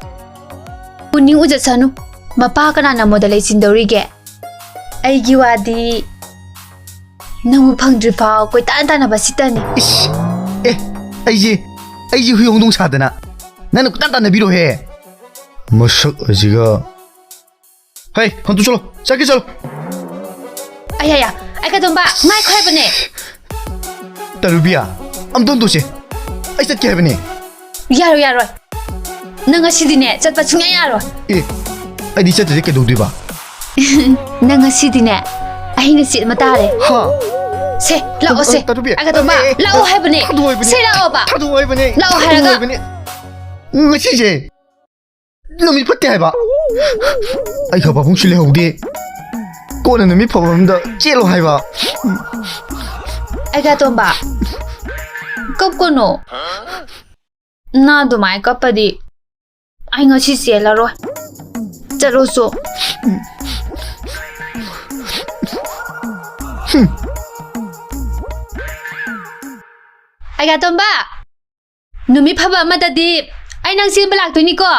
ꯎꯅꯤꯡ ꯎꯖꯠꯁꯅꯨ꯫ ꯃꯄꯥ ꯀꯅꯥꯅ ꯃꯣꯗ ꯂꯩꯁꯤꯟꯗꯧꯔꯤꯒꯦ? ꯑꯩꯒꯤ ꯋꯥꯗꯤ ꯅꯪꯕꯨ ꯐꯪꯗ꯭ꯔꯤꯐꯥꯎ ꯀꯣꯏꯇꯥꯟ ꯇꯥꯟꯅꯕ ꯁꯤꯇꯅꯤ꯫ ꯏꯁ! ꯑꯦ, ꯑꯩꯁꯦ, ꯑꯩꯁꯦ ꯍꯨꯏ ꯍꯧꯗꯣꯡ ꯁꯥꯗꯅ ꯅꯪꯅ ꯀꯣꯏꯇꯥꯟ ꯇꯥꯟꯅꯕꯤꯔꯣꯍꯦ꯫ ꯃꯁꯛ ꯑꯁꯤꯒ꯫ ꯍꯩ, ꯍꯟꯇꯨ ꯆꯠꯂꯣ, ꯆꯠꯀꯦ ꯆꯠꯂꯣ꯫ ꯑꯌꯥ, ꯑꯌꯥ, ꯑꯩ ꯀꯩꯗꯧꯝꯕ, ꯉꯥꯏꯈꯣ ꯍꯥꯏꯕꯅꯦ꯫ ꯇꯔꯨꯕꯤꯌꯥ, ꯑꯝꯇ ꯍꯟꯇꯣꯛꯁꯦ꯫ ꯑꯩ ꯆꯠꯀꯦ ꯍꯥꯏꯕꯅꯦ꯫ ꯌꯥꯔꯣꯏ, ꯌꯥꯔꯣꯏ꯫ ꯅꯪ ꯉꯁꯤꯗꯤꯅꯦ, ꯆꯠꯄ ꯁꯨꯡꯌꯥ ꯌꯥꯔꯣꯏ꯫ ꯑꯦ, ꯑꯩꯗꯤ ꯆꯠꯇ꯭ꯔꯗꯤ ꯀꯩꯗꯧꯗꯣꯏꯕ? ꯅꯪ ꯉꯁꯤꯗꯤꯅꯦ, ꯑꯍꯤꯡ ꯁꯦꯠ ꯑꯃ ꯇꯥꯔꯦ꯫ ꯍꯥ? ꯁꯦ, ꯂꯥꯛꯑꯣ, ꯁꯦ꯫ ꯇꯔꯨꯕꯤ, ꯑꯒ ꯇꯣꯝꯕ, ꯑꯦ, ꯑꯦ, ꯂꯥꯛꯑꯣ ꯍꯥꯏꯕꯅꯦ꯫ ꯊꯥꯗꯣꯛꯑꯣ ꯍꯥꯏꯕꯅꯦ꯫ ꯁꯦ, ꯂꯥꯛꯑꯣꯕ꯫ ꯊꯥꯗꯣꯛꯑꯣ ꯍꯥꯏꯕꯅꯦ꯫ ꯂꯥꯛꯑꯣ ꯍꯥꯏꯔꯒ꯫ ꯊꯥꯗꯣꯛꯑꯣ ꯍꯥꯏꯕꯅꯦ꯫ ꯉꯁꯤꯁꯦ ꯅꯨꯃꯤꯠ ꯐꯠꯇꯦ ꯍꯥꯏꯕ꯫ ꯑꯩ ꯈ ꯄꯥꯕꯨꯡꯁꯨ ꯂꯩꯍꯧꯗꯦ꯫ ꯀꯣꯟꯅ ꯅꯨꯃꯤꯠ ꯐꯕ ꯑꯝꯗ ꯆꯦꯜꯂꯣ ꯍꯥꯏꯕ꯫ ꯑꯩꯒ ꯇꯣꯝꯕ, ꯀꯞꯀꯅꯣ꯫ ꯅꯪ ꯑꯗꯨꯃꯥꯏꯅ ꯀꯞꯄꯗꯤ ꯑꯩ ꯉꯁꯤ ꯆꯦꯜꯂꯔꯣꯏ꯫ ꯆꯠꯂꯣꯁꯨ꯫ ꯑꯩꯒ ꯇꯣꯝꯕ, ꯅꯨꯃꯤꯠ ꯐꯕ ꯑꯃꯗꯗꯤ ꯑꯩ ꯅꯪ ꯆꯦꯟꯕ ꯂꯥꯛꯇꯣꯏꯅꯤꯀꯣ꯫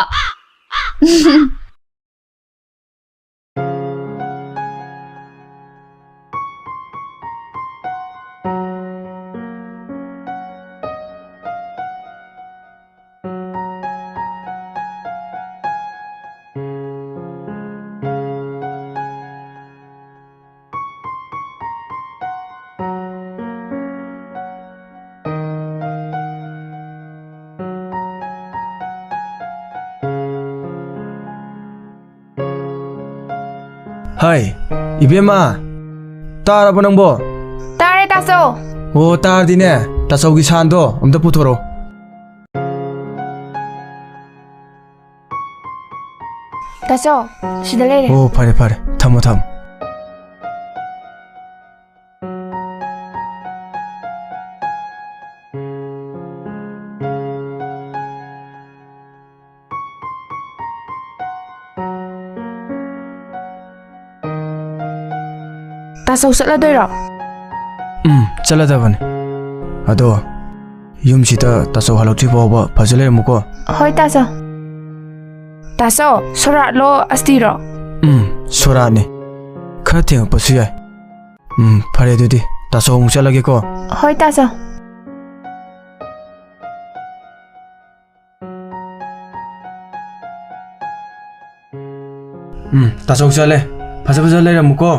ꯍꯥꯏ, ꯏꯕꯦꯝꯃ, ꯇꯥꯔꯕꯣ ꯅꯪꯕꯣ? ꯇꯥꯔꯦ, ꯇꯥꯆꯧ꯫ ꯑꯣ, ꯇꯥꯔꯗꯤꯅꯦ, ꯇꯥꯆꯧꯒꯤ ꯁꯥꯟꯗꯣ ꯑꯝꯇ ꯄꯨꯊꯣꯔꯛꯑꯣ꯫ ꯇꯥꯆꯧ, ꯁꯤꯗ ꯂꯩꯔꯦ꯫ ꯑꯣ, ꯐꯔꯦ, ꯐꯔꯦ꯫ ꯊꯝꯃꯣ, ꯊꯝꯃꯣ꯫ ꯇꯥꯆꯧ ꯆꯠꯂꯗꯣꯏꯔꯣ? ꯎꯝ, ꯆꯠꯂꯗꯕꯅꯦ꯫ ꯑꯗꯣ ꯌꯨꯝꯁꯤꯗ ꯇꯥꯆꯧ ꯍꯜꯂꯛꯇ꯭ꯔꯤ ꯐꯥꯎꯕ ꯐꯖ ꯂꯩꯔꯝꯃꯨꯀꯣ꯫ ꯍꯣꯏ, ꯇꯥꯆꯧ꯫ ꯇꯥꯆꯧ, ꯁꯣꯔꯥꯠꯂꯣ ꯑꯁꯇꯤꯔꯣ? ꯎꯝ, ꯁꯣꯔꯥꯠꯅꯤ꯫ ꯈꯔ ꯊꯦꯡꯉꯛꯄꯁꯨ ꯌꯥꯏ꯫ ꯎꯝ, ꯐꯔꯦ ꯑꯗꯨꯗꯤ꯫ ꯇꯥꯆꯧ ꯑꯃꯨꯛ ꯆꯠꯂꯒꯦꯀꯣ꯫ ꯍꯣꯏ, ꯇꯥꯆꯧ꯫ ꯎꯝ, ꯇꯥꯆꯧ ꯆꯠꯂꯦ꯫ ꯐꯖ ꯐꯖ ꯂꯩꯔꯝꯃꯨꯀꯣ꯫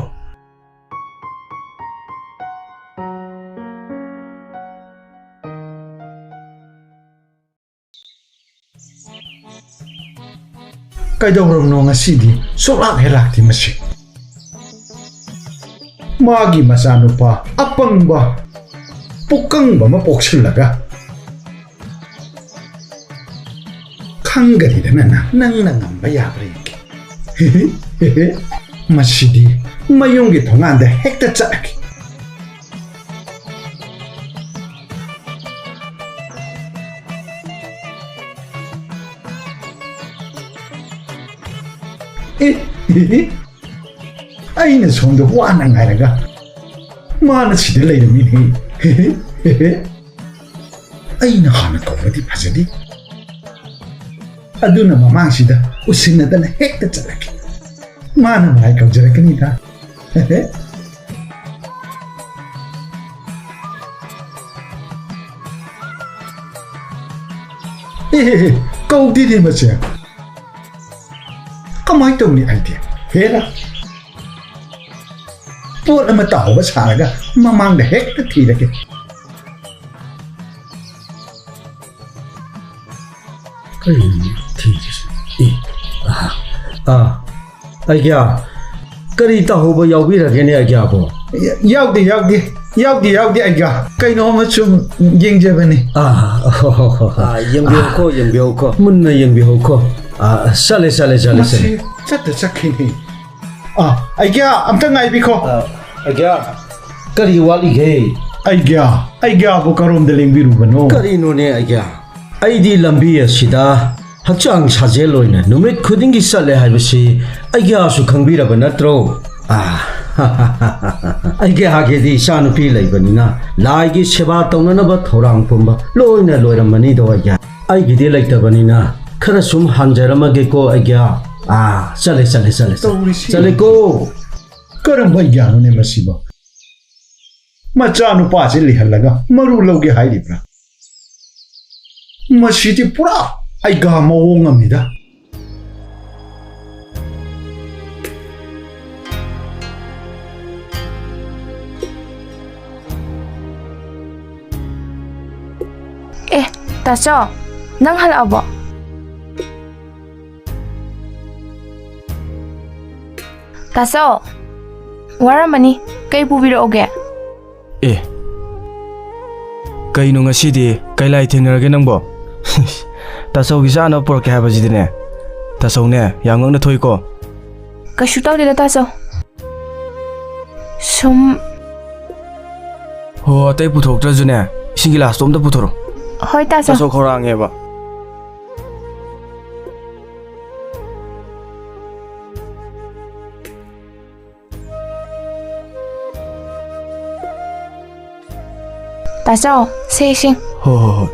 ꯀꯩꯗꯧꯔꯕꯅꯣ ꯉꯁꯤꯗꯤ ꯁꯨꯛꯂꯥꯛ ꯍꯦꯛ ꯂꯥꯛꯇꯦ ꯃꯁꯤ? ꯃꯥꯒꯤ ꯃꯆꯥꯅꯨꯄꯥ ꯑꯄꯪꯕ, ꯄꯨꯀꯪꯕ ꯑꯃ ꯄꯣꯛꯁꯤꯜꯂꯒ꯫ ꯈꯪꯒꯅꯤꯗꯅ ꯅꯪ, ꯅꯪꯅ ꯉꯝꯕ ꯌꯥꯕ꯭ꯔꯥ ꯌꯦꯡꯒꯦ꯫ ꯃꯁꯤꯗꯤ ꯃꯌꯨꯝꯒꯤ ꯊꯣꯡꯒꯥꯟꯗ ꯍꯦꯛꯇ ꯆꯠꯂꯒꯦ꯫ ꯑꯦ, ꯑꯩꯅ ꯁꯣꯝꯗ ꯋꯥꯅ ꯉꯥꯏꯔꯒ ꯃꯥꯅ ꯁꯤꯗ ꯂꯩꯔꯝꯃꯤꯅꯦ꯫ ꯑꯩꯅ ꯍꯥꯟꯅ ꯀꯧꯔꯗꯤ ꯐꯖꯗꯦ꯫ ꯑꯗꯨꯅ ꯃꯃꯥꯡꯁꯤꯗ ꯎꯁꯤꯟꯅꯗꯅ ꯍꯦꯛꯇ ꯆꯠꯂꯒꯦ꯫ ꯃꯥꯅ ꯃꯥꯏ ꯀꯧꯖꯔꯛꯀꯅꯤꯗ꯫ ꯑꯦ, ꯀꯧꯗꯦꯅꯦ ꯃꯁꯦ꯫ ꯀꯃꯥꯏ ꯇꯧꯅꯤ ꯑꯩꯗꯤ? ꯍꯦꯔꯥ! ꯄꯣꯠ ꯑꯃ ꯇꯥꯍꯧꯕ ꯁꯥꯔꯒ ꯃꯃꯥꯡꯗ ꯍꯦꯛꯇ ꯊꯤꯔꯒꯦ꯫ ꯀꯔꯤꯅꯣ ꯊꯤꯔꯤꯁꯦ? ꯑꯦ, ꯑꯍꯥ, ꯑꯥ, ꯑꯩꯒ꯭ꯌꯥ, ꯀꯔꯤ ꯇꯥꯍꯧꯕ ꯌꯥꯎꯕꯤꯔꯒꯦꯅꯦ ꯑꯩꯒ꯭ꯌꯥꯕꯣ? ꯌꯥ-, ꯌꯥꯎꯗꯦ, ꯌꯥꯎꯗꯦ, ꯌꯥꯎꯗꯦ, ꯌꯥꯎꯗꯦ, ꯑꯩꯒ꯭ꯌꯥ꯫ ꯀꯩꯅꯣꯝꯃ ꯁꯨꯝ ꯌꯦꯡꯖꯕꯅꯤ꯫ ꯑꯥ, ꯍꯣ, ꯍꯣ, ꯍꯣ, ꯍꯣ꯫ ꯑꯥ, ꯌꯦꯡꯕꯤꯍꯧꯈꯣ, ꯌꯦꯡꯕꯤꯍꯧꯈꯣ꯫ ꯃꯨꯟꯅ ꯌꯦꯡꯕꯤꯍꯧꯈꯣ꯫ ꯑꯥ, ꯆꯠꯂꯦ, ꯆꯠꯂꯦ, ꯆꯠꯂꯦ, ꯃꯁꯤ ꯆꯠꯂꯦ꯫ ꯆꯠꯇ ꯆꯠꯈꯤꯅꯦ꯫ ꯑꯥ, ꯑꯩꯒ꯭ꯌꯥ, ꯑꯝꯇ ꯉꯥꯏꯕꯤꯈꯣ꯫ ꯑꯥ, ꯑꯩꯒ꯭ꯌꯥ, ꯀꯔꯤ ꯋꯥꯠꯂꯤꯒꯦ? ꯑꯩꯒ꯭ꯌꯥ, ꯑꯩꯒ꯭ꯌꯥꯕꯨ ꯀꯔꯣꯝꯗ ꯂꯦꯡꯕꯤꯔꯨꯕꯅꯣ? ꯀꯔꯤꯅꯣꯅꯦ ꯑꯩꯒ꯭ꯌꯥ? ꯑꯩꯗꯤ ꯂꯝꯕꯤ ꯑꯁꯤꯗ ꯍꯛꯆꯥꯡ ꯁꯥꯖꯦꯜ ꯑꯣꯏꯅ ꯅꯨꯃꯤꯠ ꯈꯨꯗꯤꯡꯒꯤ ꯆꯠꯂꯦ ꯍꯥꯏꯕꯁꯤ ꯑꯩꯒ꯭ꯌꯥꯁꯨ ꯈꯪꯕꯤꯔꯕ ꯅꯠꯇ꯭ꯔꯣ? ꯑꯥ, ꯑꯩꯒ꯭ꯌꯥꯒꯤꯗꯤ ꯏꯆꯥꯅꯨꯄꯤ ꯂꯩꯕꯅꯤꯅ ꯂꯥꯏꯒꯤ ꯁꯦꯕꯥ ꯇꯧꯅꯅꯕ ꯊꯧꯔꯥꯡ ꯄꯨꯝꯕ ꯂꯣꯏꯅ ꯂꯣꯏꯔꯝꯃꯅꯤꯗꯣ ꯑꯩꯒ꯭ꯌꯥ꯫ ꯑꯩꯒꯤꯗꯤ ꯂꯩꯇꯕꯅꯤꯅ ꯈꯔ ꯁꯨꯝ ꯍꯥꯡꯖꯔꯝꯃꯒꯦꯀꯣ ꯑꯩꯒ꯭ꯌꯥ꯫ ꯑꯥ, ꯆꯠꯂꯦ, ꯆꯠꯂꯦ, ꯆꯠꯂꯦ, ꯆꯠꯂꯦ꯫ ꯇꯧꯔꯤꯁꯤ꯫ ꯆꯠꯂꯦꯀꯣ꯫ ꯀꯔꯝꯕ ꯑꯩꯒ꯭ꯌꯥꯅꯣꯅꯦ ꯃꯁꯤꯕꯣ? ꯃꯆꯥꯅꯨꯄꯥꯁꯤ ꯂꯤꯍꯜꯂꯒ ꯃꯔꯨ ꯂꯧꯒꯦ ꯍꯥꯏꯔꯤꯕ꯭ꯔꯥ? ꯃꯁꯤꯗꯤ ꯄꯨꯔꯥ ꯑꯩꯒ꯭ꯌꯥ ꯃꯑꯣꯡ ꯑꯃꯅꯤꯗ꯫ ꯑꯦ, ꯇꯥꯆꯧ, ꯅꯪ ꯍꯜꯂꯛꯑꯕꯣ? ꯇꯥꯆꯧ, ꯋꯥꯔꯝꯃꯅꯤ꯫ ꯀꯩ ꯄꯨꯕꯤꯔꯛꯎꯒꯦ? ꯑꯦ, ꯀꯩꯅꯣ ꯉꯁꯤꯗꯤ ꯀꯩ ꯂꯥꯏ ꯊꯦꯡꯅꯔꯒꯦ ꯅꯪꯕꯣ? ꯇꯥꯆꯧꯒꯤ ꯆꯥꯅꯕ ꯄꯨꯔꯛꯀꯦ ꯍꯥꯏꯕꯁꯤꯗꯤꯅꯦ, ꯇꯥꯆꯧꯅꯦ ꯌꯥꯝ ꯉꯛꯅ ꯊꯣꯛꯏꯀꯣ꯫ ꯀꯩꯁꯨ ꯇꯧꯗꯦꯗ, ꯇꯥꯆꯧ꯫ ꯁꯨꯝ꯫ ꯍꯣ, ꯑꯇꯩ ꯄꯨꯊꯣꯛꯇ꯭ꯔꯁꯨꯅꯦ, ꯏꯁꯤꯡ ꯒꯤꯂꯥꯁꯇꯣ ꯑꯝꯇ ꯄꯨꯊꯣꯔꯛꯑꯣ꯫ ꯍꯣꯏ, ꯇꯥꯆꯧ꯫ ꯇꯥꯆꯧ ꯈꯧꯔꯥꯡꯉꯦꯕ꯫ ꯇꯥꯆꯧ, ꯁꯦ ꯏꯁꯤꯡ꯫ ꯍꯣ, ꯍꯣ, ꯍꯣꯏ꯫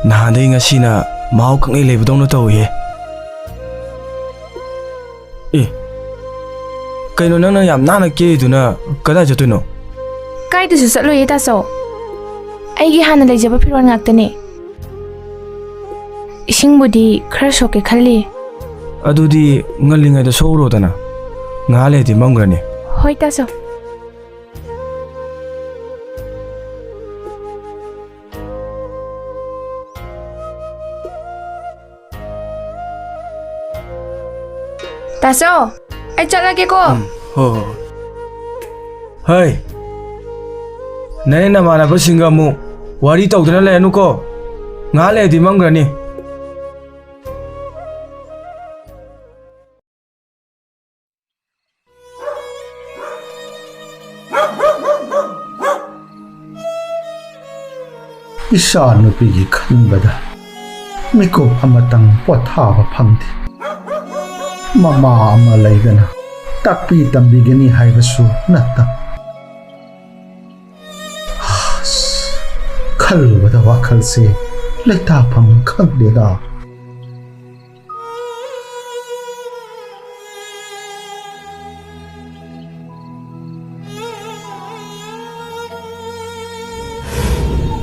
ꯅꯍꯥꯟꯗꯩ ꯉꯁꯤꯅ ꯃꯍꯥꯎ ꯈꯪꯂꯩ ꯂꯩꯕꯗꯧꯅ ꯇꯧꯏꯍꯦ꯫ ꯑꯦ, ꯀꯩꯅꯣ ꯅꯪꯅ ꯌꯥꯝ ꯅꯥꯟꯅ ꯀꯦꯔꯤꯗꯨꯅ? ꯀꯗꯥꯏ ꯆꯠꯇꯣꯏꯅꯣ? ꯀꯥꯏꯗꯁꯨ ꯆꯠꯂꯣꯏꯌꯦ, ꯇꯥꯆꯧ꯫ ꯑꯩꯒꯤ ꯍꯥꯟꯅ ꯂꯩꯖꯕ ꯐꯤꯔꯣꯜ ꯉꯥꯛꯇꯅꯦ꯫ ꯏꯁꯤꯡꯕꯨꯗꯤ ꯈꯔ ꯁꯣꯛꯀꯦ ꯈꯜꯂꯤ꯫ ꯑꯗꯨꯗꯤ ꯉꯜꯂꯤꯉꯩꯗ ꯁꯣꯛꯎꯔꯣꯗꯅ, ꯉꯥꯏꯍꯥꯛ ꯂꯩꯔꯗꯤ ꯃꯝꯈ꯭ꯔꯅꯤ꯫ ꯍꯣꯏ, ꯇꯥꯆꯧ꯫ ꯇꯥꯆꯧ, ꯑꯩ ꯆꯠꯂꯒꯦꯀꯣ꯫ ꯎꯝ, ꯍꯣ, ꯍꯣ, ꯍꯣ꯫ ꯍꯩ, ꯅꯅꯦ ꯅꯃꯥꯟꯅꯕꯁꯤꯡꯒ ꯑꯃꯨꯛ ꯋꯥꯔꯤ ꯇꯧꯗꯅ ꯂꯩꯔꯅꯨꯀꯣ꯫ ꯉꯥꯏꯍꯥꯛ ꯂꯩꯔꯗꯤ ꯃꯝꯈ꯭ꯔꯅꯤ꯫ ꯏꯆꯥ ꯅꯨꯄꯤꯒꯤ ꯈꯟꯕꯗ ꯃꯤꯀꯨꯞ ꯑꯃꯇꯪ ꯄꯣꯊꯥꯕ ꯐꯪꯗꯦ꯫ ꯃꯃꯥ ꯑꯃ ꯂꯩꯗꯅ ꯇꯥꯛꯄꯤ ꯇꯝꯕꯤꯒꯅꯤ ꯍꯥꯏꯕꯁꯨ ꯅꯠꯇ꯫ ꯑꯁ, ꯈꯜꯂꯨꯕꯗ ꯋꯥꯈꯜꯁꯦ ꯂꯩꯇꯥꯐꯝ ꯈꯪꯗꯦꯗ꯫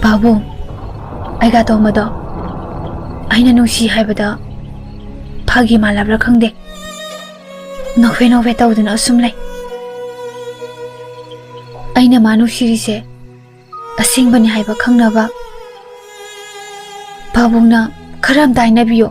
ꯄꯥꯕꯨꯡ, ꯑꯩꯒ ꯑꯇꯣꯝꯕꯗꯣ ꯑꯩꯅ ꯅꯨꯡꯁꯤ ꯍꯥꯏꯕꯗ ꯐꯥꯒꯤ ꯃꯥꯜꯂꯕ꯭ꯔꯥ ꯈꯪꯗꯦ, ꯅꯣꯛꯐꯦ ꯅꯣꯛꯐꯦ ꯇꯧꯗꯨꯅ ꯑꯁꯨꯝ ꯂꯩ꯫ ꯑꯩꯅ ꯃꯥ ꯅꯨꯡꯁꯤꯔꯤꯁꯦ ꯑꯁꯦꯡꯕꯅꯤ ꯍꯥꯏꯕ ꯈꯪꯅꯕ ꯄꯥꯕꯨꯡꯅ ꯈꯔ ꯑꯝꯇ ꯍꯥꯏꯅꯕꯤꯌꯣ꯫